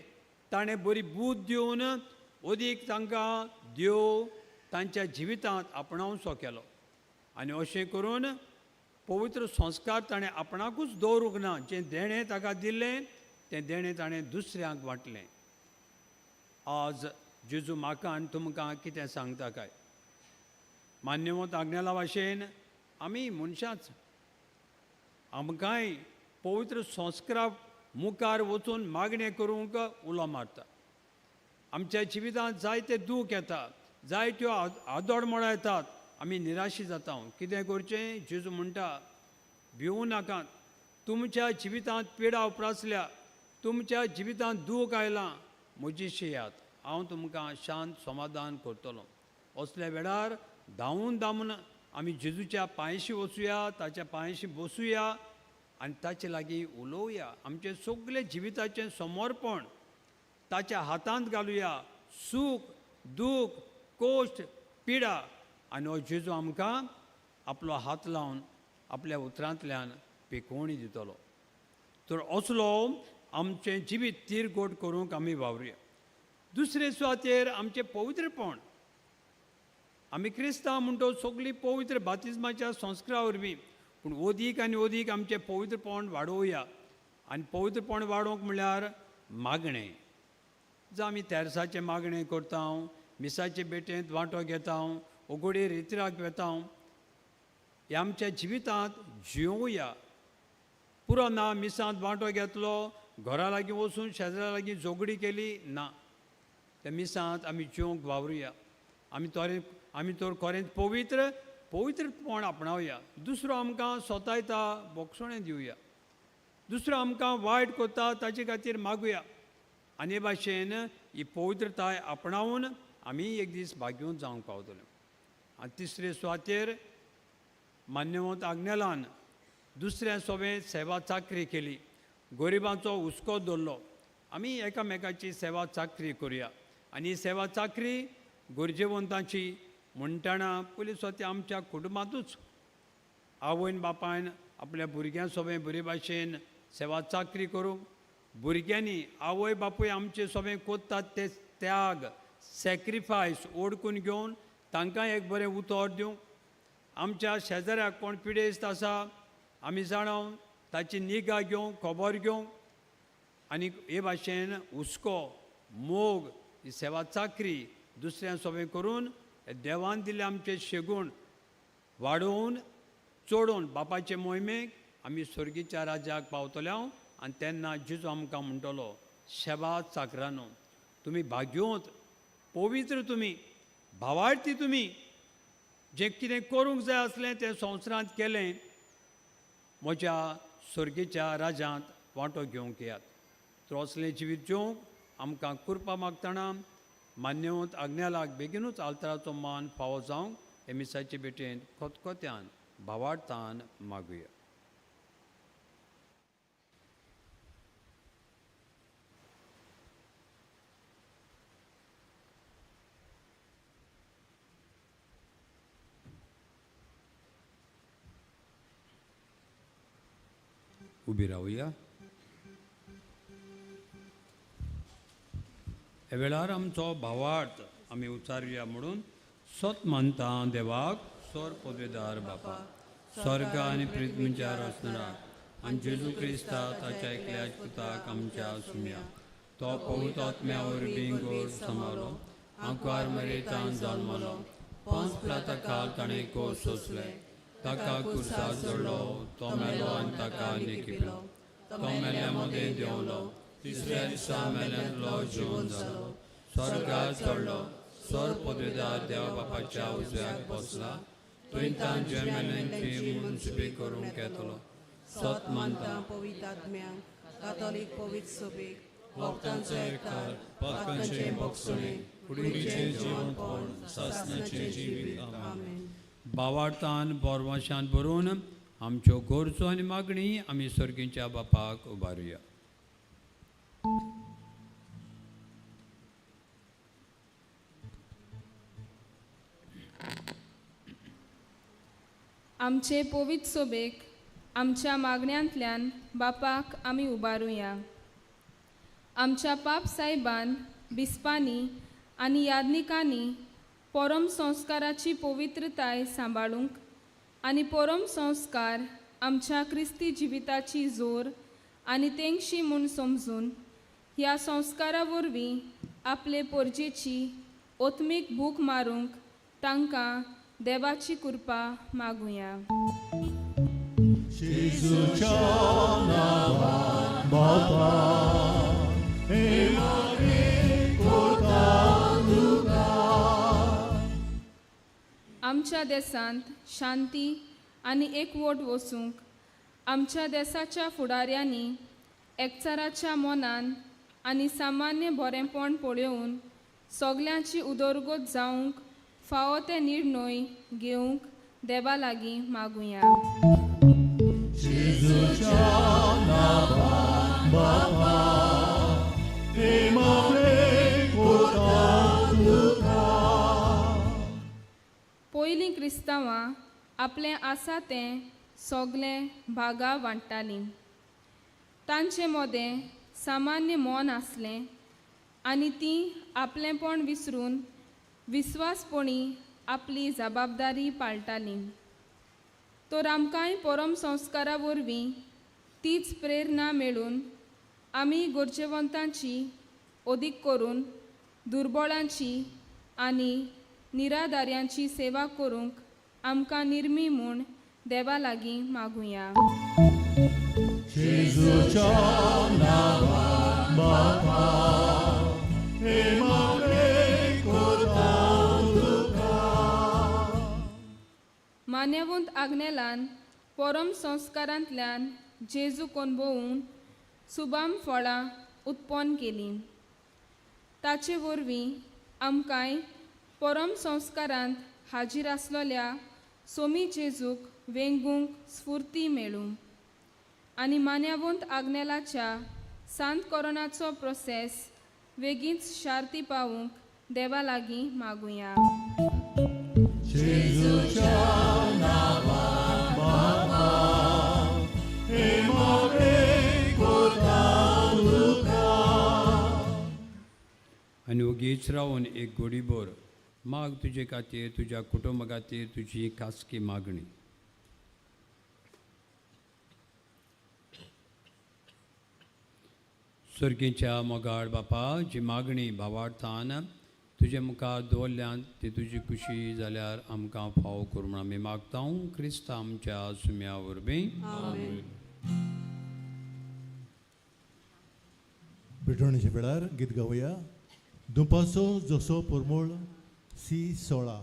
ताणें बरी बूद दिवन अदीक तांकां देव तांच्या जिवितांत आपणावचो केलो. आनी अशें करून पवित्र संस्कार ताणें आपणाकूच दवरूंक ना, जें देणें ताका दिल्लें तें देणें ताणें दुसऱ्यांक वांटलें. आज जेजू म्हाका आनी तुमकां कितें सांगता काय? मान्यवंत आग्नेला भाशेन आमी मनशांच, आमकांय पवित्र संस्कारा मुखार वचून मागणें करूंक उलो मारता. आमच्या जिवितांत जायते दूख येता, जायत्यो आदोडमोडां येतात, आमी निराशी जाता. कितें करचें? जेजू म्हणटा, भिवूं नाकात, तुमच्या जिवितांत पिडा उप्रासल्या, तुमच्या जिवितांत दूख आयलां, म्हजीशी येयात, हांव तुमकां शांत समाधान करतलो. असल्या वेळार धांवून धांवून आमी जेजूच्या पांयशी वचुया, ताच्या पांयशी बसुया आनी ताचे लागीं उलोवया. आमचें सगळें जिविताचें समर्पण ताच्या हातांत घालुया. सूख दूख कोश्ट पिडा, आनी हो जेजू आमकां आपलो हात लावन आपल्या उतरांतल्यान पिकोवणी दितलो. तर असलो आमचें जिवीत तीरगोट करूंक आमी वावरुया. दुसरे सुवातेर आमचें पवित्रपण, आमी क्रिस्तांव म्हणटो सगळीं पवित्र बातिज्माच्या संस्कारा वरवीं, पूण ओदीक आनी ओदीक आमचें पवित्रपण वाडोवया. आनी पवित्रपण वाडोवंक म्हणल्यार मागणें. जावं आमी तेरसाचें मागणें करता, मिसाचे बेटेंत वांटो घेता, उगडे रितराक वेता, ह्या आमच्या जिवितांत जियोवया. पुरो ना मिसांत वांटो घेतलो, घरा लागीं वचून शेजरा लागीं झगडी केली ना, त्या मिसांत आमी जिवंक वावरुया. आमी तर खरेंच पवित्र पवित्रपण आपणावया. दुसरो आमकां सोतायता बोगसणें दिवया, दुसरो आमकां वायट करता ताचे खातीर मागुया. आनी हे भाशेन ही पवित्रताय आपणावन आमी एक दीस भाग्योन जावंक पावतले. आनी तिसरे सुवातेर मान्यवंत आग्नेलान दुसऱ्या सोबें सेवा चाकरी केली, गरिबांचो हुस्को दवरलो. आमी एकामेकाची सेवा चाकरी करुया. आनी ही सेवा चाकरी गरजेवंतांची म्हणटना पयलीं सुवातेर आमच्या कुटुंबांतूच आवयन बापायन आपल्या भुरग्यां सोबें बरे भाशेन सेवा चाकरी करूंक, भुरग्यांनी आवय बापूय आमचे सोबें कोत्तात ते त्याग सॅक्रिफायस ओडकून घेवन तांकां एक बरें उतर दिवंक. आमच्या शेजाऱ्याक कोण पिडेस्त आसा आमी जाणाव ताची निगा घेवंक, खबर घेवंक. आनी हे भाशेन हुस्को मोग ही सेवा चाकरी दुसऱ्या सोबें करून देवान दिल्ले आमचे शेगूण वाडोवन चडोवन बापाचे मोहिमेक आमी स्वर्गीच्या राज्याक पावतले. आनी तेन्ना जेजू आमकां म्हणटलो, शेवा चाकरानो, तुमी भाग्योत, पवित्र तुमी, भावार्थी तुमी, जें कितें करूंक जाय आसलें तें संवसारांत केलें, म्हज्या स्वर्गीच्या राज्यांत वांटो घेवंक येयात. तर असलें जिवीत जिवंक आमकां कृपा मागतना मान्यवंत आग्नेलाक बेगीनूच आल्ताराचो मान फावो जावंक हे मिसाचे भेटेंत खतखत्यान भावार्थान मागुया. उबी रावया. ह्या वेळार आमचो भावार्थ आमी उचारुया म्हणून सत मानता देवाक स्वर पदवेदार बापा, स्वर्ग आनी पृथ्वीच्या रचणाराक आनी जेजू क्रिस्ता ताच्या एकल्या पुताक आमच्या सुम्या, तो पवित्र आत्म्या वरवीं गोड समालो, आंकवार मरेतान जल्मलो, 5 प्लाता खाल ताणें कोस सोंसले, ताका कुर्सार चडलो, तो मेलो आनी ताका निकिपलो. तो मेल्या मदें देंवलो, तिसऱ्या दिसा मेल्यांतलो जिवन जालो, स्वर्गार चडलो, स्वर पदवेदार देवा बापाच्या उजव्याक बसला, थंय तांचे मेल्यांची मुनसुबी करूंक येतलो. सत मानता पवित्र आत्म्याक, कातोलीक पवित्र सभेक, भक्तांचो एकठार, पातकांचें भोगसणें, कुडीचें जिवंतपण, सासणाचें जिवीत. आमेन. बावार्थान बोरवाशान बरोवन आमच्यो गरजो आनी मागणी आमी सर्गीच्या बापाक उबारुया. आमचे पवित्र सोबेक आमच्या मागण्यांतल्यान बापाक आमी उबारुया. आमच्या पाप सायबान, बिस्पांनी आनी याज्ञिकांनी परम संस्काराची पवित्रताय सांबाळूंक आनी परम संस्कार आमच्या क्रिस्ती जिविताची जोर आनी तेंगशी म्हूण समजून ह्या संस्कारा वरवीं आपले पोरजेची ओत्मीक भूक मारूंक तांकां देवाची कृपा मागुया. जेजूच्या नांवान बापा, हे मागणें करता तुका. आमच्या देसांत शांती आनी एकवट वसूंक आमच्या देसाच्या फुडाऱ्यांनी एकचाराच्या मनान आनी सामान्य बरेंपण पळोवन सगल्यांची उदरगत जावंक फावो ते निर्णय घेवंक देवा लागीं मागुया. जेजूच्या नांवान बापा, हे मागणें करता तुका. पयलीं क्रिस्तांवां आपलें आसा तें सगलें भागा वांट्टालीं. तांचे मदें सामान्य मन आसलें आनी तीं आपलेंपण विसरून विस्वासपणी आपली जबाबदारी पाळटालीं. तर आमकांय परम संस्कारा वरवीं तीच प्रेरणा मेळून आमी गरजेवंतांची, अदीक करून दुर्बळांची आनी निराधाऱ्यांची सेवा करूंक आमकां निर्मी म्हूण देवा लागीं मागुया. जेजूच्या नांवान बापा, हे मागणें करता तुका. मान्यवंत आग्नेलान परम संस्कारांतल्यान जेजू कोनबोवन सुबाम फळां उत्पन्न केलीं. ताचे वरवीं आमकांय परम संस्कारांत हाजीर आसलेल्या सोमी जेजूक वेंगूंक स्फुर्ती मेळूं आनी मान्यवंत आग्नेलाच्या सांत कोरोनाचो प्रोसेस वेगींच शार्ती पावूंक देवा लागीं मागुया. जेजूच्या नांवान बापा, हे मागणें करता तुका. आनी ओगीच रावन एक गोडीभर माग तुजे खातीर, तुज्या कुटुंबा खातीर तुजी खासगी मागणी. सर्गीच्या मोगाळ बापा, जी मागणी भावार्थान तुजे मुखार दवरल्यान ती तुजी खुशी जाल्यार आमकां फावो करूं म्हूण आमी मागता. क्रिस्त आमच्या सुम्या वरवीं. भेटवणेच्या वेळार गीत गावया दुपाचो जसो परमळ C 16.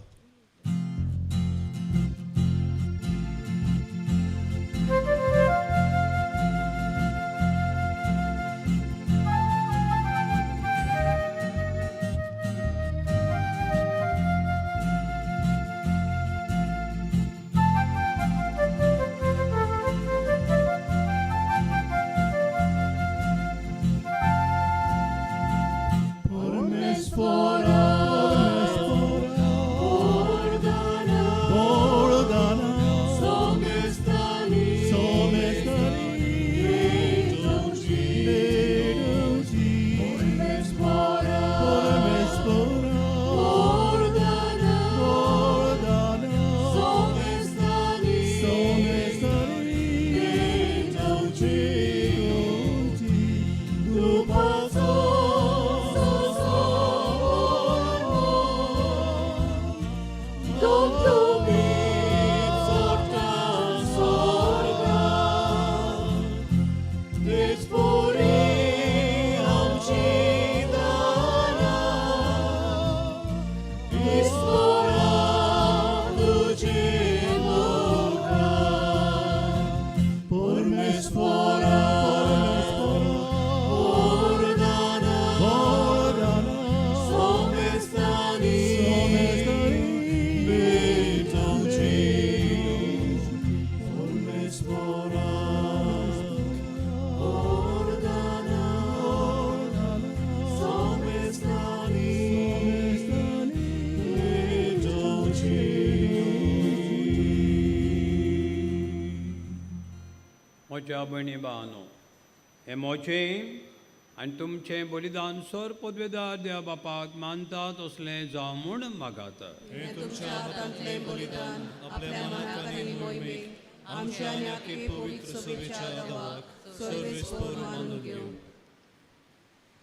Por mes fora, por म्हज्या भयणी भावांनो, हें म्हजें आनी तुमचें बलिदान सर पदवेदार देवा बापाक मानता तसलें जावं म्हूण मागाता. हें तुमच्या हातांतलें बलिदान आपल्या मनाक आनी मोहिमेक आमच्या आनी आखे पवित्र सभेच्या देवाक सर्वेस्पर मानून घेवं.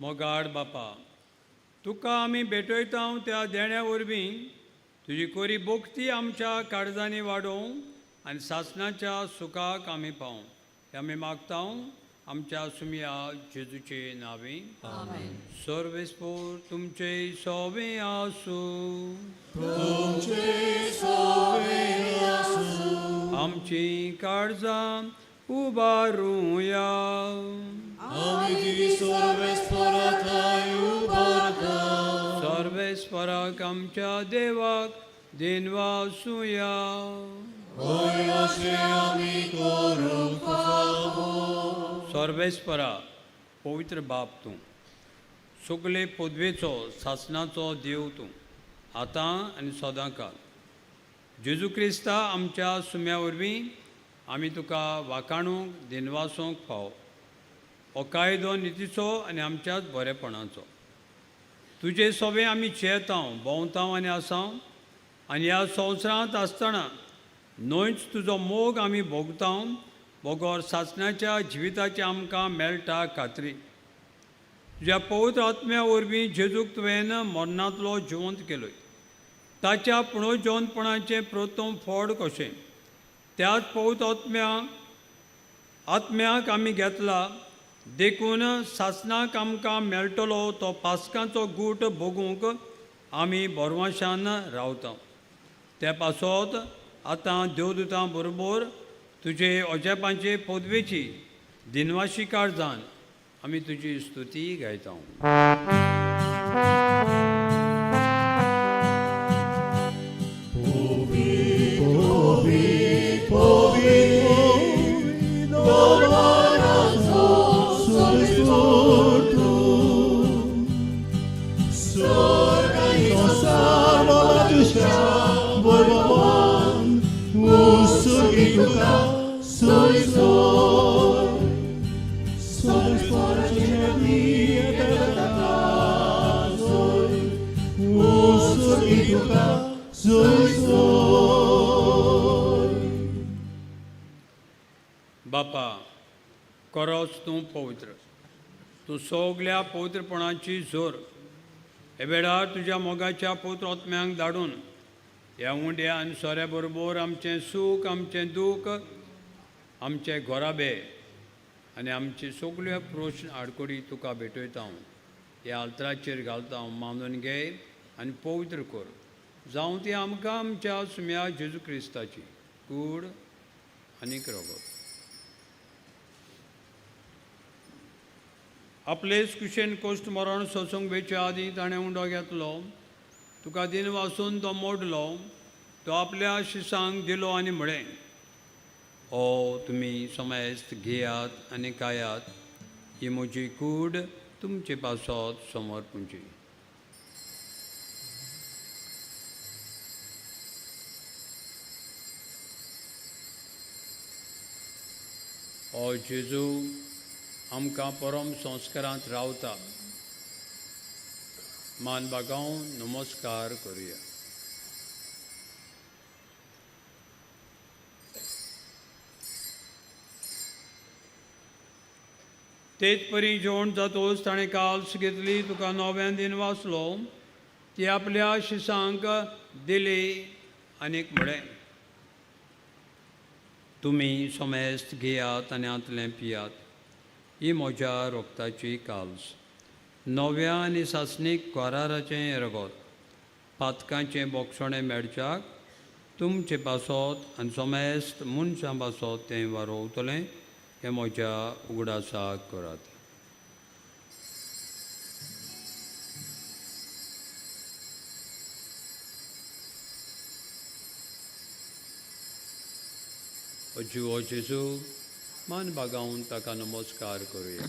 मोगाड बापा, तुका आमी भेटयता त्या देण्या वरवीं तुजी कोरी भोक्ती आमच्या काळजांनी वाडोवं आनी सासणाच्या सुखाक आमी पावूं, हें आमी मागता आमच्या सुमया जेजूचे नांवे. सर्वेस्पोर तुमचे सोवे आसूं. आमची काळजां उबारुया. सर्वेस्पराक आमच्या देवाक देनवासुया. सर्वेस्परा पवित्र बाप तूं, सगळे पदवेचो सासणाचो देव तूं, आतां आनी सदां काल जेजू क्रिस्ता आमच्या सुम्या वरवीं आमी तुका वाखाणूंक दिनवासूंक फावो. हो कायदो नितीचो आनी आमच्याच बरेपणाचो. तुजे सोबे आमी चेतांव भोंवतांव आनी आसांव आनी ह्या संवसारांत आसतना न्हयच तुजो मोग आमी भोगतांव, बगर सासणाच्या जिविताची आमकां मेळटा खात्री. तुज्या पवित्र आत्म्या वरवीं जेजूक तुवें मरणांतलो जिवंत केलोय, ताच्या पुनर्जिवंतपणाचें प्रथम फळ कशें त्याच पवित्र आत्म्याक आमी घेतला, देखून सासणाक आमकां मेळटलो तो पास्कांचो गूट भोगूंक आमी बरवाशान रावता. ते पासत आतां देवदूतां बरोबर तुजे अजापांचे पदवेची दिनवाशी काळजान आमी तुजी स्तुती गायता. बापा, करोच तूं पवित्र, तूं सगल्या पवित्रपणाची जोर. हे वेळार तुज्या मोगाच्या पवित्र आत्म्यांक धाडून ह्या उंड्या आनी सोऱ्या बरोबर आमचें सूख, आमचें दूख, आमचे घोराबे आनी आमचे सगळे प्रश्न आडकोडी तुका भेटयता हांव. ह्या आल्तराचेर घालता हांव, मानून घे आनी पवित्र कर. जावं ती आमकां आमच्या सुम्या जेजू क्रिस्ताची कूड आनीक रगत. आपलेच कुशेन कोश्ट मरण सोसूंक वेच्या आदीं ताणें उंडो घेतलो, तुका दिन वासून तो मोडलो, तो आपल्या शिसांक दिलो आनी म्हळें, ओ तुमी समेस्त घेयात आनी खायात, ही म्हजी कूड तुमचे पासत समर्पूंची. ओ जेजू आमकां परम संस्कारांत रावता, मान बागांव नमस्कार करुया. तेच परी जेवण जातोच ताणें काल्स घेतली, तुका नव्यान दिन वाचलो, ती आपल्या शिसांक दिली आनीक म्हळें, तुमी समेस्त घेयात आनी हांतलें पियात, ही म्हज्या रोगताची काल्स, नव्या आनी सासणीक कराराचें रगत, पातकांचें बोगसणें मेळच्याक तुमचे पासत आनी समेस्त मनशां पासत तें वारोवतलें, हें म्हज्या उगडासाक करात. जिवो जेजू मान बागावन ताका नमस्कार करुया.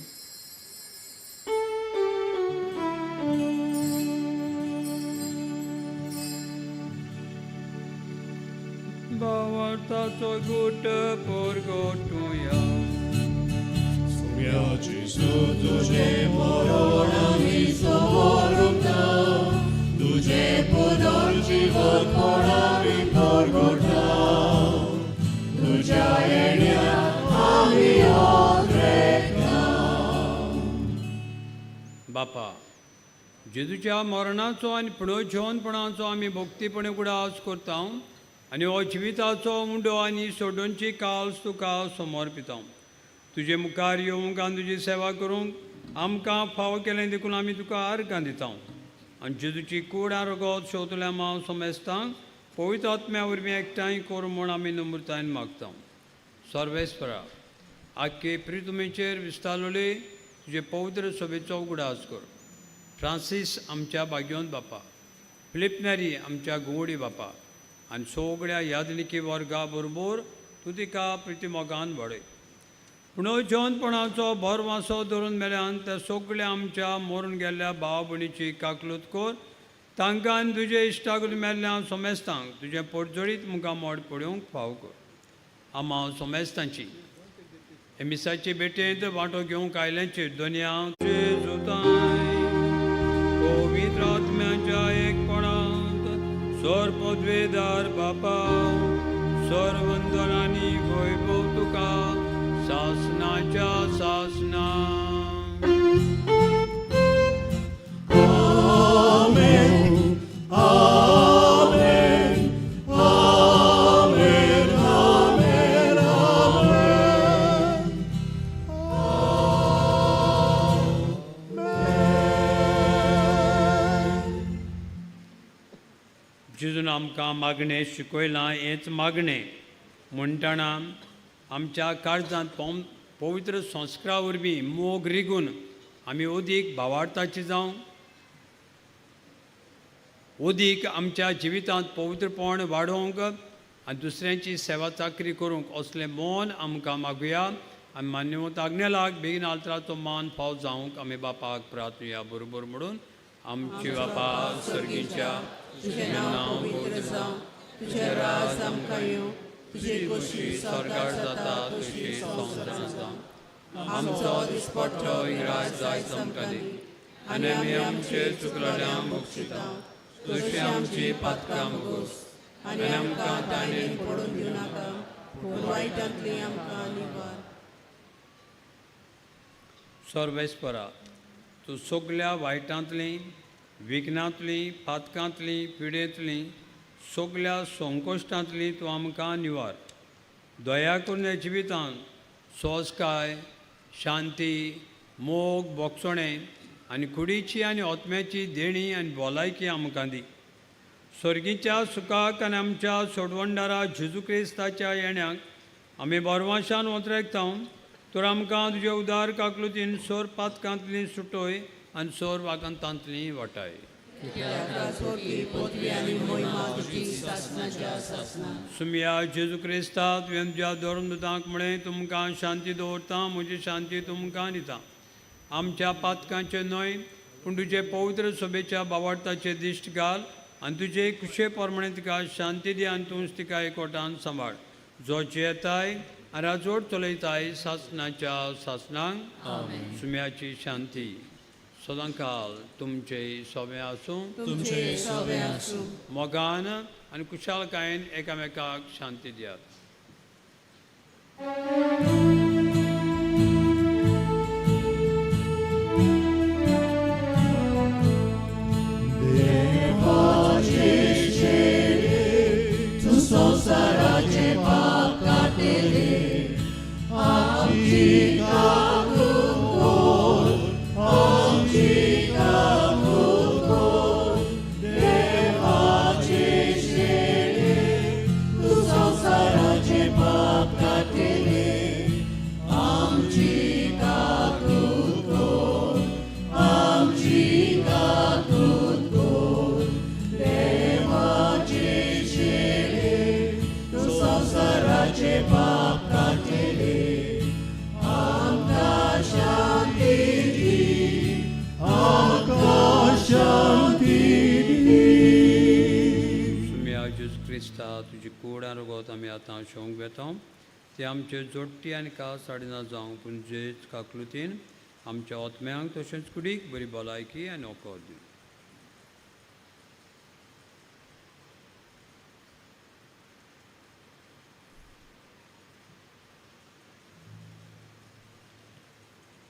भावार्थाचो गुट परगटुया. सुम्या जेजू तुजें मरण आमी समोरुंता तुजें पुनर्जीवनपण आमी परगटा तुज्या येण्या आमी ओद्रेता. बापा, जेजूच्या मरणाचो आनी पुनर्जीवनपणाचो आमी भक्तीपणे उगडास करता आनी हो जिविताचो उंडो आनी सोडोवची काल्स तुका समर्पिता. तुजे मुखार येवंक आनी तुजी सेवा करूंक आमकां फावो केलें देखून आमी तुका अर्गां दिता आनी जेजूची कूड आनी रगत सोदल्या मांव समेस्तांक पवित्र आत्म्या वरवीं एकठांय कर म्हूण आमी नम्रतायेन मागता. सर्वेस्परा, आख्खे प्रितुमेचेर विस्तारलेले तुजे पवित्र सभेचो उगडास कर. फ्रांसीस आमच्या भाग्योन बापा, फिलीप नेरी आमच्या गुवडी बापा आनी सगळ्या यादनिकी वर्गा बरोबर तूं तिका प्रितिमोगान वाडय. पुनर्जीवनपणाचो भरवासो धरून मेल्यान त्या सगळ्या आमच्या मरून गेल्ल्या भाव भयणीची काकलूत कर. तांकां आनी तुजे इश्टागून मेल्ल्या सोमेस्तांक तुजें पोटजोडीत मुखार मोड पडोवंक फाव कर. आमा सोमेस्तांची हे मिसाचे भेटेंत वांटो घेवंक आयल्यांचेर दोनया जेजुताय पवित्र आत्म्याच्या एकपणांत स्वर पदवेदार बापा सर्वंदनानी वैभव तुका सासनाच्या सासना. आमेन, आमेन, आमेन, आमेन, आमेन. जेजून आमकां मागणें शिकयलां हेंच मागणें म्हणटना आमच्या काळजांत पवित्र संस्कारा वरवीं मोग रिगून आमी अदीक भावार्थाची जावं, अदीक आमच्या जिवितांत पवित्रपण वाडोवंक आनी दुसऱ्यांची सेवा चाकरी करूंक असलें मन आमकां मागुया. आनी मान्यवंत आग्नेलाक बेगीन आल्तराचो मान फाव जावंक आमी बापाक प्रार्थुया बरोबर म्हणून. आमची बापा सर्गीच्या, तुजें नांव पवित्र जावं, तुजें राज आमकां येवं, तुजी खोशी स्वर्गार जाता तशी संवसारांत जावं. आमचो दिसपट्टो इंग्राज जायत आमकां दी आनी आमी आमचे चुकलेल्यांक बक्षिता तशी आमची पातकां मुगोस आनी आमकां ताणेन पडून दिवं नाका, पूण वायटांतली आमकां निवार. सर्वेस्परा, तूं सगल्या वायटांतली, विघ्नांतली, पातकांतली, पिडेंतली, सगल्या संकश्टांतली तूं आमकां निवार. दया करून ह्या जिवितांत सोंसकाय, शांती, मोग, बोगसणें आनी कुडीची आनी आत्म्याची देणी आनी भलायकी आमकां दी. सर्गीच्या सुखाक आनी आमच्या सोडवणदारा जेजू क्रिस्ताच्या येण्याक आमी बरवाशान वतरेकता. तर आमकां तुजे उदार काकलुतीन सोर पातकांतली सुटोय आनी सोर वागंतांतली वाटाय. सुमया जेजू क्रिस्ता, तुवें तुज्या धर्मदूतांक म्हळें, तुमकां शांती दवरता, म्हजी शांती तुमकां दिता. आमच्या पातकांचे न्हय पूण तुजे पवित्र सभेच्या बावार्थाचे दिश्ट घाल आनी तुजे खुशे प्रमाणे तिका शांती दी आनी तूंच तिका एकवटान सांबाळ, जो जियेताय आनी राजवट चलयताय सासणाच्या सासणांक. सुम्याची शांती सदांकाल तुमचे सोबें आसूं. तुमचे सोबें आसूं. मोगान आनी कुशालकायेन एकामेकाक शांती दियात. तूं संवसाराचें पाप काडटले, आमची काकूट कर, आमची काकूट कर. देवाचे शेळे, तूं संवसाराचें पाप काडटले, आमची काकूट कर, आमची काकूट कर. देवाचे शेळे, तूं संवसाराचें पाप काडटले, आमकां शांती दी, आमकां शांती दी. सुम्या जेजू क्रिस्ता, तुजी कूड आनी रगत आमी आतां शोंक वेता. ते आमचे जोडटी आनी कास हाडिना जावंक, पूण जेज काकलुतीन आमच्या आत्म्यांक तशेंच कुडीक बरी भलायकी आनी ओको दिवं.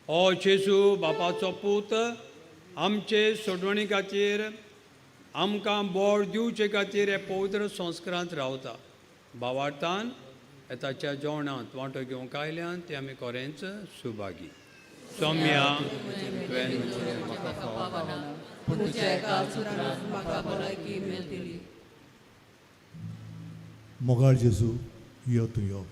ओ जेजू बापाचो पूत, आमचे सोडवणी खातीर आमकां बोड दिवचे खातीर हे पवित्र संस्कारांत रावता. भावार्थान ताच्या जेवणांत वांटो घेवंक आयल्यान ते आमी खरेंच सुभागी. सोम्या तुवें मोगाळ जेजू यो तूं यो.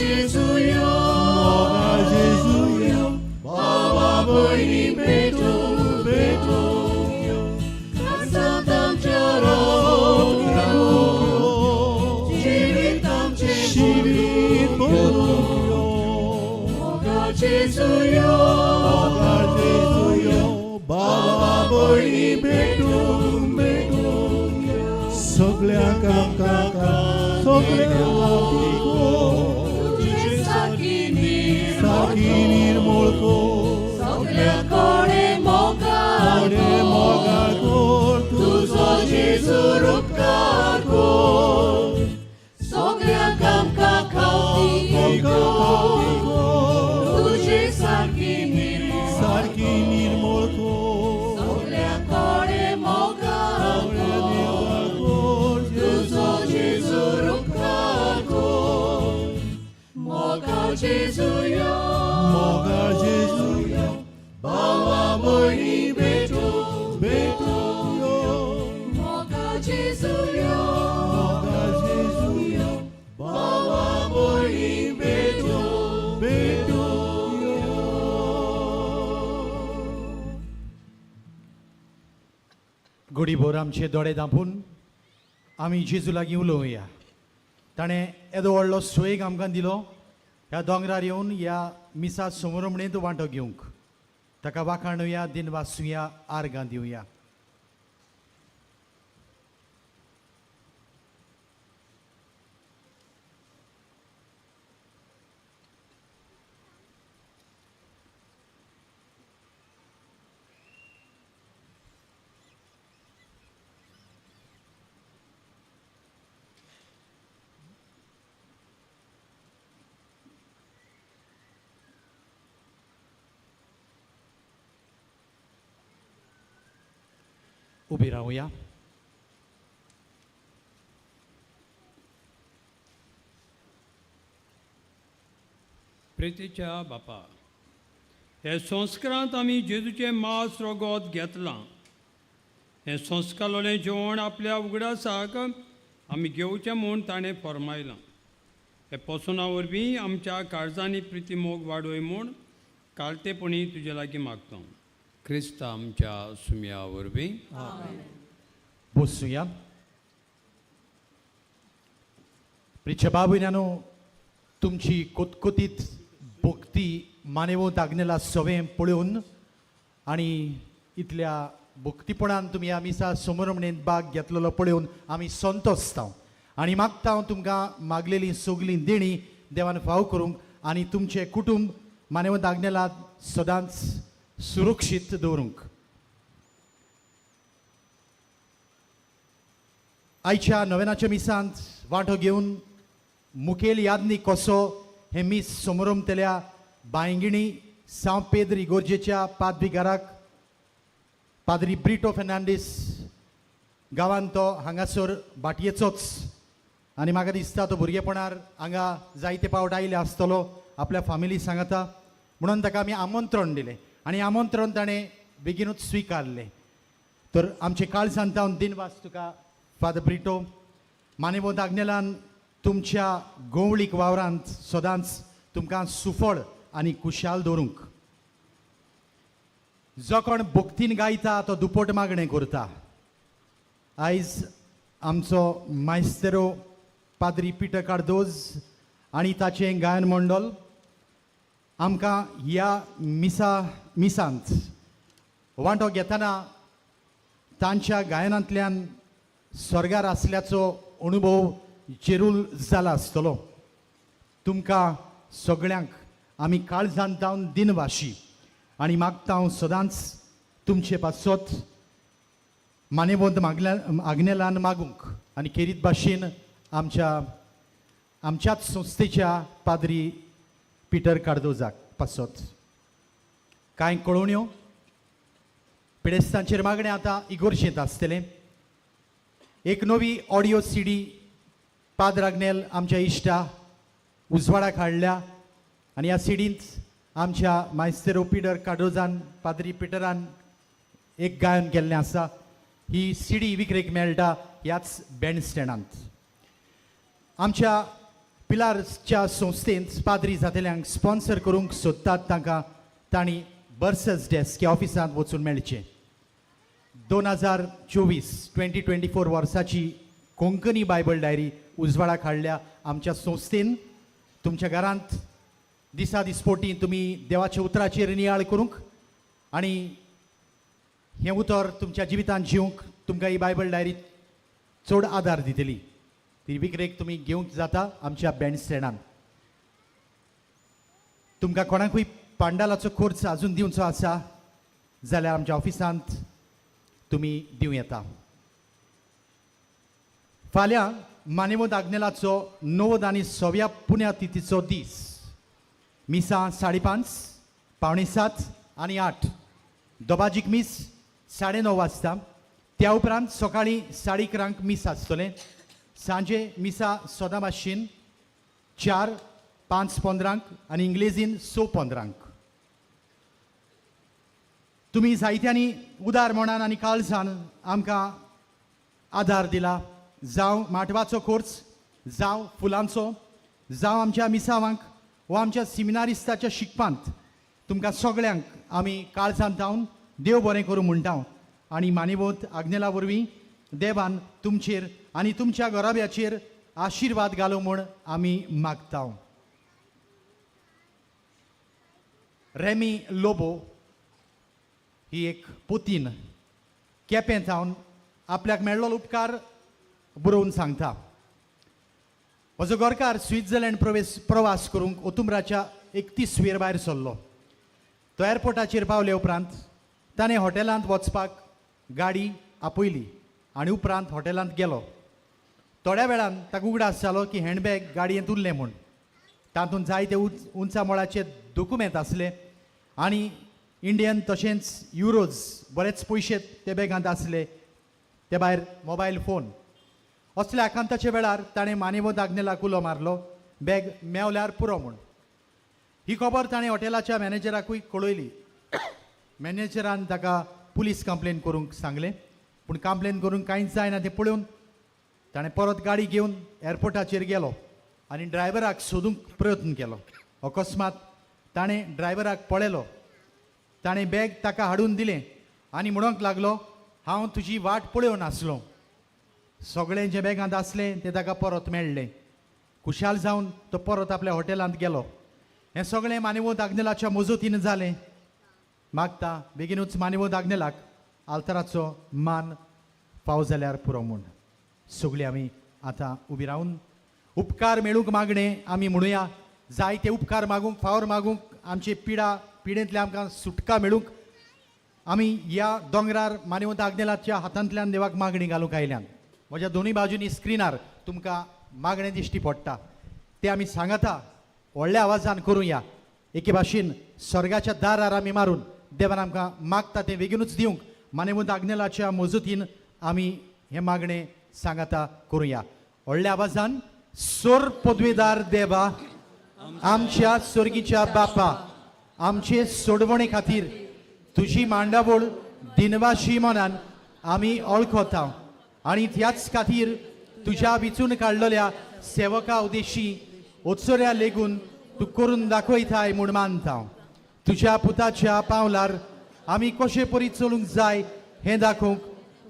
जेजू यो, मोगाळ जेजू यो, भावा भयणी भेटूंक भेटूंक यो, काळजांत आमच्या रावूंक रावूंक यो, जिवीत आमचें जिवीत बदलूंक यो, मोगाळ जेजू यो, मोगाळ जेजू यो, भावा भयणी भेटूंक भेटूंक यो, सगळ्यांक आमकां सगळ्यांक तुजे सारकी निर्मळ कर, सगळ्या कडेन मोगाळ मोगाळ कर, तुजो जेजू उपकार कर, सगळ्यांक आमकां खावती कर, तुजे सारकी निर्मळ सारकी निर्मळ कर, सगळ्या कडेन मोगाळ कर, तुजो जेजू उपकार कर, मोगाळ जेजू यो, मोगाळ जेजू यो, भावा भयणी भेटूंक भेटूंक यो, मोगाळ जेजू यो, मोगाळ जेजू यो, भावा भयणी भेटूंक भेटूंक यो. घडीभर आमचे दोळे धांपून आमी जेजू लागीं उलोवया. ताणें येदो व्हडलो सोयेक आमकां दिलो ह्या दोंगरार येवन ह्या मिसा समरमणेंत वांटो घेवंक. ताका वाखाणुया, दिनवासुया, आर्गां दिवया. उबी रावया. प्रितीच्या बापा, हे संस्कारांत आमी जेजूचें मांस रगत घेतलां. हें संस्कारलें जेवण आपल्या उगडासाक आमी घेवचें म्हूण ताणें फर्मायलां. हे पोसना वरवीं आमच्या काळजांनी प्रिती मोग वाडोय म्हूण कालतेपणी तुजे लागीं मागता. क्रिस्त आमच्या सुम्या वरवीं. बसुया. प्रिच्या बाबुन्यानो, तुमची कोतकोतीत भक्ती मानेवंत आग्नेला सवें पळोवन आनी इतल्या भक्तीपणान तुमी ह्या मिसा समरमणेंत भाग घेतलेलो पळोवन आमी संतोसता आनी मागता तुमकां मागलेलीं सगलीं देणीं देवान फाव करूंक आनी तुमचें कुटुंब मानेवंत आग्नेला सदांच सुरक्षीत दवरूंक. आयच्या नव्यानाच्या मिसांत वांटो घेवन मुखेल यादनी कसो हें मीस समोरमतल्या बांयगिणी सांव पेद्र इगोर्जेच्या पादविगाराक पाद्री ब्रिटो फेर्नांडीस गांवांत तो हांगासर भाटयेचोच आनी म्हाका दिसता तो भुरगेपणार हांगा जायते पावट आयले आसतलो आपल्या फामिली सांगता म्हणून ताका आमी आमंत्रण दिलें आनी आमंत्रण ताणें बेगीनूच स्विकारलें. तर आमचे काळजांत जावन दिनवास तुका फादर ब्रिटो. मानेवंत आग्नेलान तुमच्या गोवळीक वावरांत सदांच तुमकां सुफळ आनी खुशाल दवरूंक. जो कोण भक्तीन गायता तो दुपट मागणें करता. आयज आमचो मायस्तेरो पाद्री पिटर कार्दोज आनी ताचें गायन मंडळ आमकां ह्या मिसांत वांटो घेतना तांच्या गायनांतल्यान स्वर्गार आसल्याचो अनुभव जेरूल जाला आसतलो. तुमकां सगळ्यांक आमी काळजांत जावन दिनवाशी आनी मागता हांव सदांच तुमचे पासत मानेवंत मागल्या आग्नेलान मागूंक आनी खेरीत भाशेन आमच्याच संस्थेच्या पाद्री पिटर कार्दोजाक पासत. कांय कळोवण्यो पिडेस्तांचेर मागणें आतां इगोर्जेंत आसतलें. एक नवी ऑडियो सीडी पाद्र आग्नेल आमच्या इश्टा उजवाडाक हाडल्या आनी ह्या सिडींत आमच्या मायस्तेरो पिटर कार्दोजान पाद्री पिटरान एक गायन केल्लें आसा. ही सीडी विक्रेक मेळटा ह्याच बँड स्टँडांत. आमच्या पिलार्सच्या संस्थेंत पाद्री जातेल्यांक स्पॉन्सर करूंक सोदतात तांकां तांणी बर्सस डेस्क ह्या ऑफिसांत वचून मेळचें. 2024 2024 वर्साची कोंकणी बायबल डायरी उजवाडाक हाडल्या आमच्या संस्थेन. तुमच्या घरांत दिसा दिसपोटी तुमी देवाच्या उतराचेर नियाळ करूंक आनी हें उतर तुमच्या जिवितांत जिवंक तुमकां ही बायबल डायरी चड आदार दितली. ती विक्रेक तुमी घेवंक जाता आमच्या बँड स्टँडान. तुमकां कोणाकूय पांडालाचो खर्च आजून दिवचो आसा जाल्यार आमच्या ऑफिसांत तुमी दिवं येता. फाल्यां मानेवत आग्नेलाचो 90 आनी 100व्या पुण्यतिथीचो दीस. मिसां 5:30, 6:45 आनी 8. दोबाजीक मीस 9:30 वाजता. त्या उपरांत सकाळीं 11:30 मीस आसतलें. सांजे मिसा सदां भाशेन 4, 5:15 आनी इंग्लेजीन 6:15. तुमी जायत्यांनी उदार मनान आनी काळजान आमकां आदार दिला, जावं माटवाचो खर्च, जावं फुलांचो, जावं आमच्या मिसावांक वा आमच्या सिमिनारिस्ताच्या शिकपांत. तुमकां सगळ्यांक आमी काळजांत धांवन देव बरें करूं म्हणटा आनी मानिवत आग्नेला वरवीं देवान तुमचेर आनी तुमच्या घराब्याचेर आशिर्वाद घालूं म्हूण आमी मागता. रेमी लोबो ही एक पुतीन केपें थावन आपल्याक मेळ्ळो उपकार बरोवन सांगता. म्हजो गोरकार स्वित्झर्लंड प्रवास करूंक ओतुम्राच्या 31 वेर भायर सरलो. तो एअरपोर्टाचेर पावले उपरांत ताणें हॉटेलांत वचपाक गाडी आपयली आनी उपरांत हॉटेलांत गेलो. थोड्या वेळान ताका उगडास जालो की हँडबॅग गाडयेंत उरलें म्हूण. तातूंत जायते उंचा मोळाचे दुकुमेंत आसले आनी इंडियन तशेंच युरोज बरेच पयशे ते बॅगांत आसले. ते भायर मोबायल फोन. असल्या आकांताच्या वेळार ताणें मानेवत आग्नेलाक उलो मारलो, बॅग मेवल्यार पुरो म्हूण. ही खबर ताणें हॉटेलाच्या मॅनेजराकूय कळयली. मॅनेजरान ताका पुलीस कंप्लेन करूंक सांगलें, पूण कंप्लेन करूंक कांयच जायना तें पळोवन ताणें परत गाडी घेवन एअरपोर्टाचेर गेलो आनी ड्रायव्हराक सोदूंक प्रयत्न केलो. अकस्मात ताणें ड्रायव्हराक पळयलो. ताणें बॅग ताका हाडून दिलें आनी म्हणूंक लागलो, हांव तुजी वाट पळोवन आसलो. सगळें जें बॅगांत आसलें तें ताका परत मेळ्ळें. खुशाल जावन तो परत आपल्या हॉटेलांत गेलो. हें सगळें मानेवत आग्नेलाच्या मजतीन जालें. मागता बेगीनूच मानेवत आग्नेलाक आल्तराचो मान फाव जाल्यार पुरो म्हूण. सगळीं आमी आतां उबी रावन उपकार मेळूंक मागणें आमी म्हणुया. जायते उपकार मागूंक, फावर मागूंक, आमची पिडेंतल्या आमकां सुटका मेळूंक आमी ह्या दोंगरार मानेवत आग्नेलाच्या हातांतल्यान देवाक मागणी घालूंक आयल्यान. म्हज्या दोनूय बाजूनी स्क्रिनार तुमकां मागणें दिश्टी पडटा तें आमी सांगता व्हडल्या आवाजान करुया. एके भाशेन स्वर्गाच्या दारार आमी मारून देवान आमकां मागता तें बेगीनूच दिवंक मानेवत आग्नेलाच्या मजतीन आमी हें मागणें सांगाता करुया व्हडल्या आवाजान. सोर पदवेदार देवा, आमच्या स्वर्गीच्या बापा, आमचे सोडवणे खातीर तुजी मांडावळ दिनवाशी मनान आमी वळखता आनी त्याच खातीर तुज्या विचून काडलेल्या सेवका उदेशी ओत्सऱ्या लेगून तूं करून दाखयताय म्हूण मानता. तुज्या पुताच्या पावलार आमी कशे परी चलूंक जाय हें दाखोवंक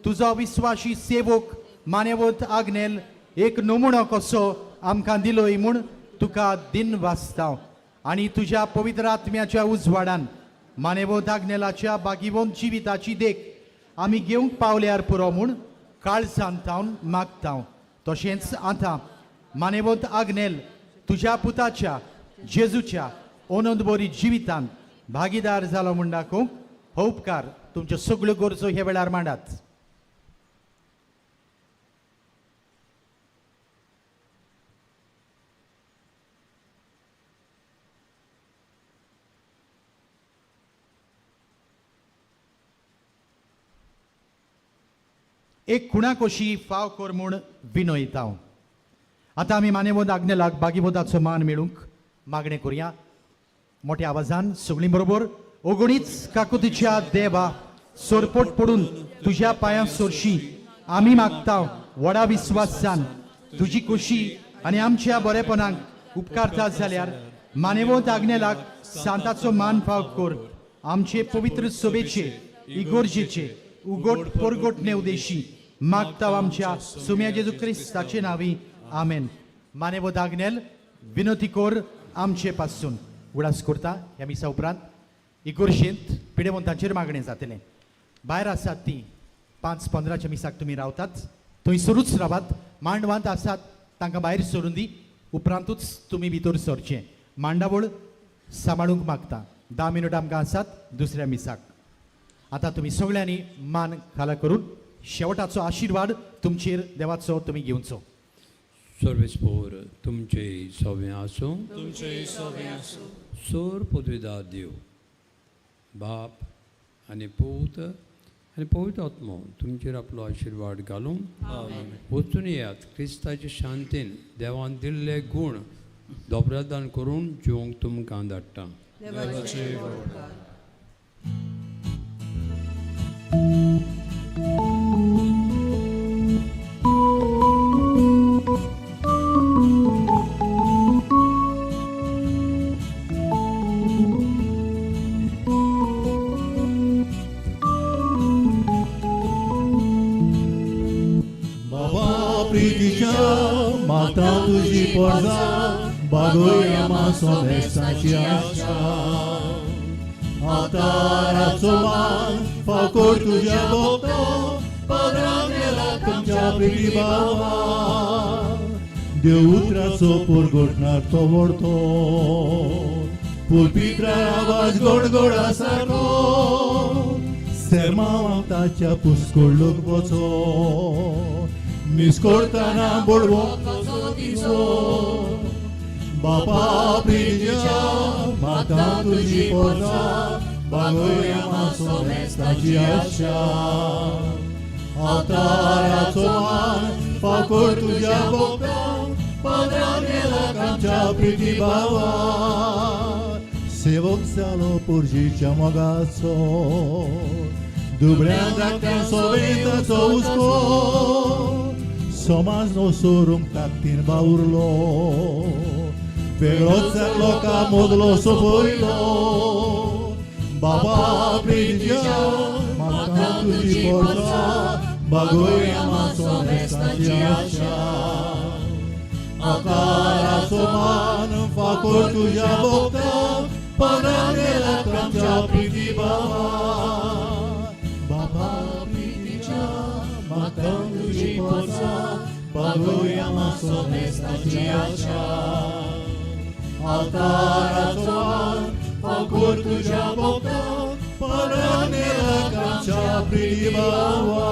तुजो विस्वाशी सेवक मानेवत आग्नेल एक नमुणो कसो आमकां दिलोय म्हूण तुका दिन वाचता आनी तुज्या पवित्र आत्म्याच्या उजवाडान मानेवत आग्नेलाच्या बागीवंत जिविताची देख आमी घेवंक पावल्यार पुरो म्हूण काळजान थावन मागता. तशेंच आतां मानेवत आग्नेल तुज्या पुताच्या जेजूच्या ओनंद बरी जिवितान भागीदार जालो म्हूण दाखोवंक हो उपकार तुमच्यो सगळ्यो गरजो ह्या वेळार मांडात. एक खुणा कशी फाव कर म्हूण विनयता. आतां आमी मानेवत आग्नेलाक बागीबोधाचो मान मेळूंक मागणें करुया मोठ्या आवाजान सगळीं बरोबर. ओगणीच काकुतीच्या देवा, सोरपोट पडून तुज्या पांयां सोरशी आमी मागता व्हडा विस्वासान तुजी कुशी आनी आमच्या बरेपणाक उपकारता जाल्यार मानेवंत आग्नेलाक सांताचो मान फाव कर आमचे पवित्र सभेचे इगोर्जेचे उगोट परगोटणे उदेशी मागता आमच्या सुम्या जेजू क्रिस्ताचे नांवी आमेन. मानेवंत आग्नेल विनोती कोर आमचे पासून उडास करता. ह्या मिसा उपरांत इगोर्जेंत पिडेवंतांचेर मागणें जातलें. भायर आसात ती 5:15 मिसाक तुमी रावतात थंयसरूच रावात. मांडवांत आसात तांकां भायर सरून दी, उपरांतूच तुमी भितर सरचें. मांडावळ सांबाळूंक मागता. 10 मिनट आमकां आसात दुसऱ्या मिसाक. आतां तुमी सगळ्यांनी मान खाला करून शेवटाचो आशिर्वाद तुमचेर देवाचो तुमी घेवचो. सर्वेस्पोर तुमचे सवें आसूं. तुमचे सवें आसूं. सोर पदवीदार देव बाप आनी पूत आनी पवित्र आत्मो तुमचेर आपलो आशिर्वाद घालून वचून येयात. क्रिस्ताचे शांतीन देवान दिल्ले गूण दोबरादान करून जिवंक तुमकां धाडटा. देवाचे उपकार. माता तुजी पोरजा बागोया मासो मेसाची आशा अवताराचो मान फावकोर तुज्या भोगतो पदरान गेला तुमच्या प्रिती बाबा देव उतराचो पोरगोटणार तो व्हडतो पुलपित्रार आवाज गोडगोडा सारको सेर्मांव ताच्या पुस्कोड लोक वचो मिसकोडताना बोडवो तिचो बापा प्रितीच्या माता तुजी पोरजा बागोया मासो मेस्ताची आशा अवताराचो मान फावकोर तुज्या भोगता पदरान गेला आमच्या प्रिती बाबा सेवक जालो पोरजीच्या मोगाचो दुबळ्या धाकट्या सोवेताचो हुस्को समाज नो सोरूंक ताकतीन बावुरलो वेगळोच लोकां मोदलो सोपयलो बाबा प्रितीच्या म्हाका तुजी पोरजा बागोया मासो मेस्ताची आशा अवताराचो मान फाकोर तुज्या भोगता पदरान गेला आमच्या प्रिती बाबा बाबा प्रितीच्या म्हाका तुजी पोरजा बागोया मासो मेस्ताची आशा अवताराचो मान फाकोर तुज्या भोगता पदरान गेला आमच्या प्रिती बाबा.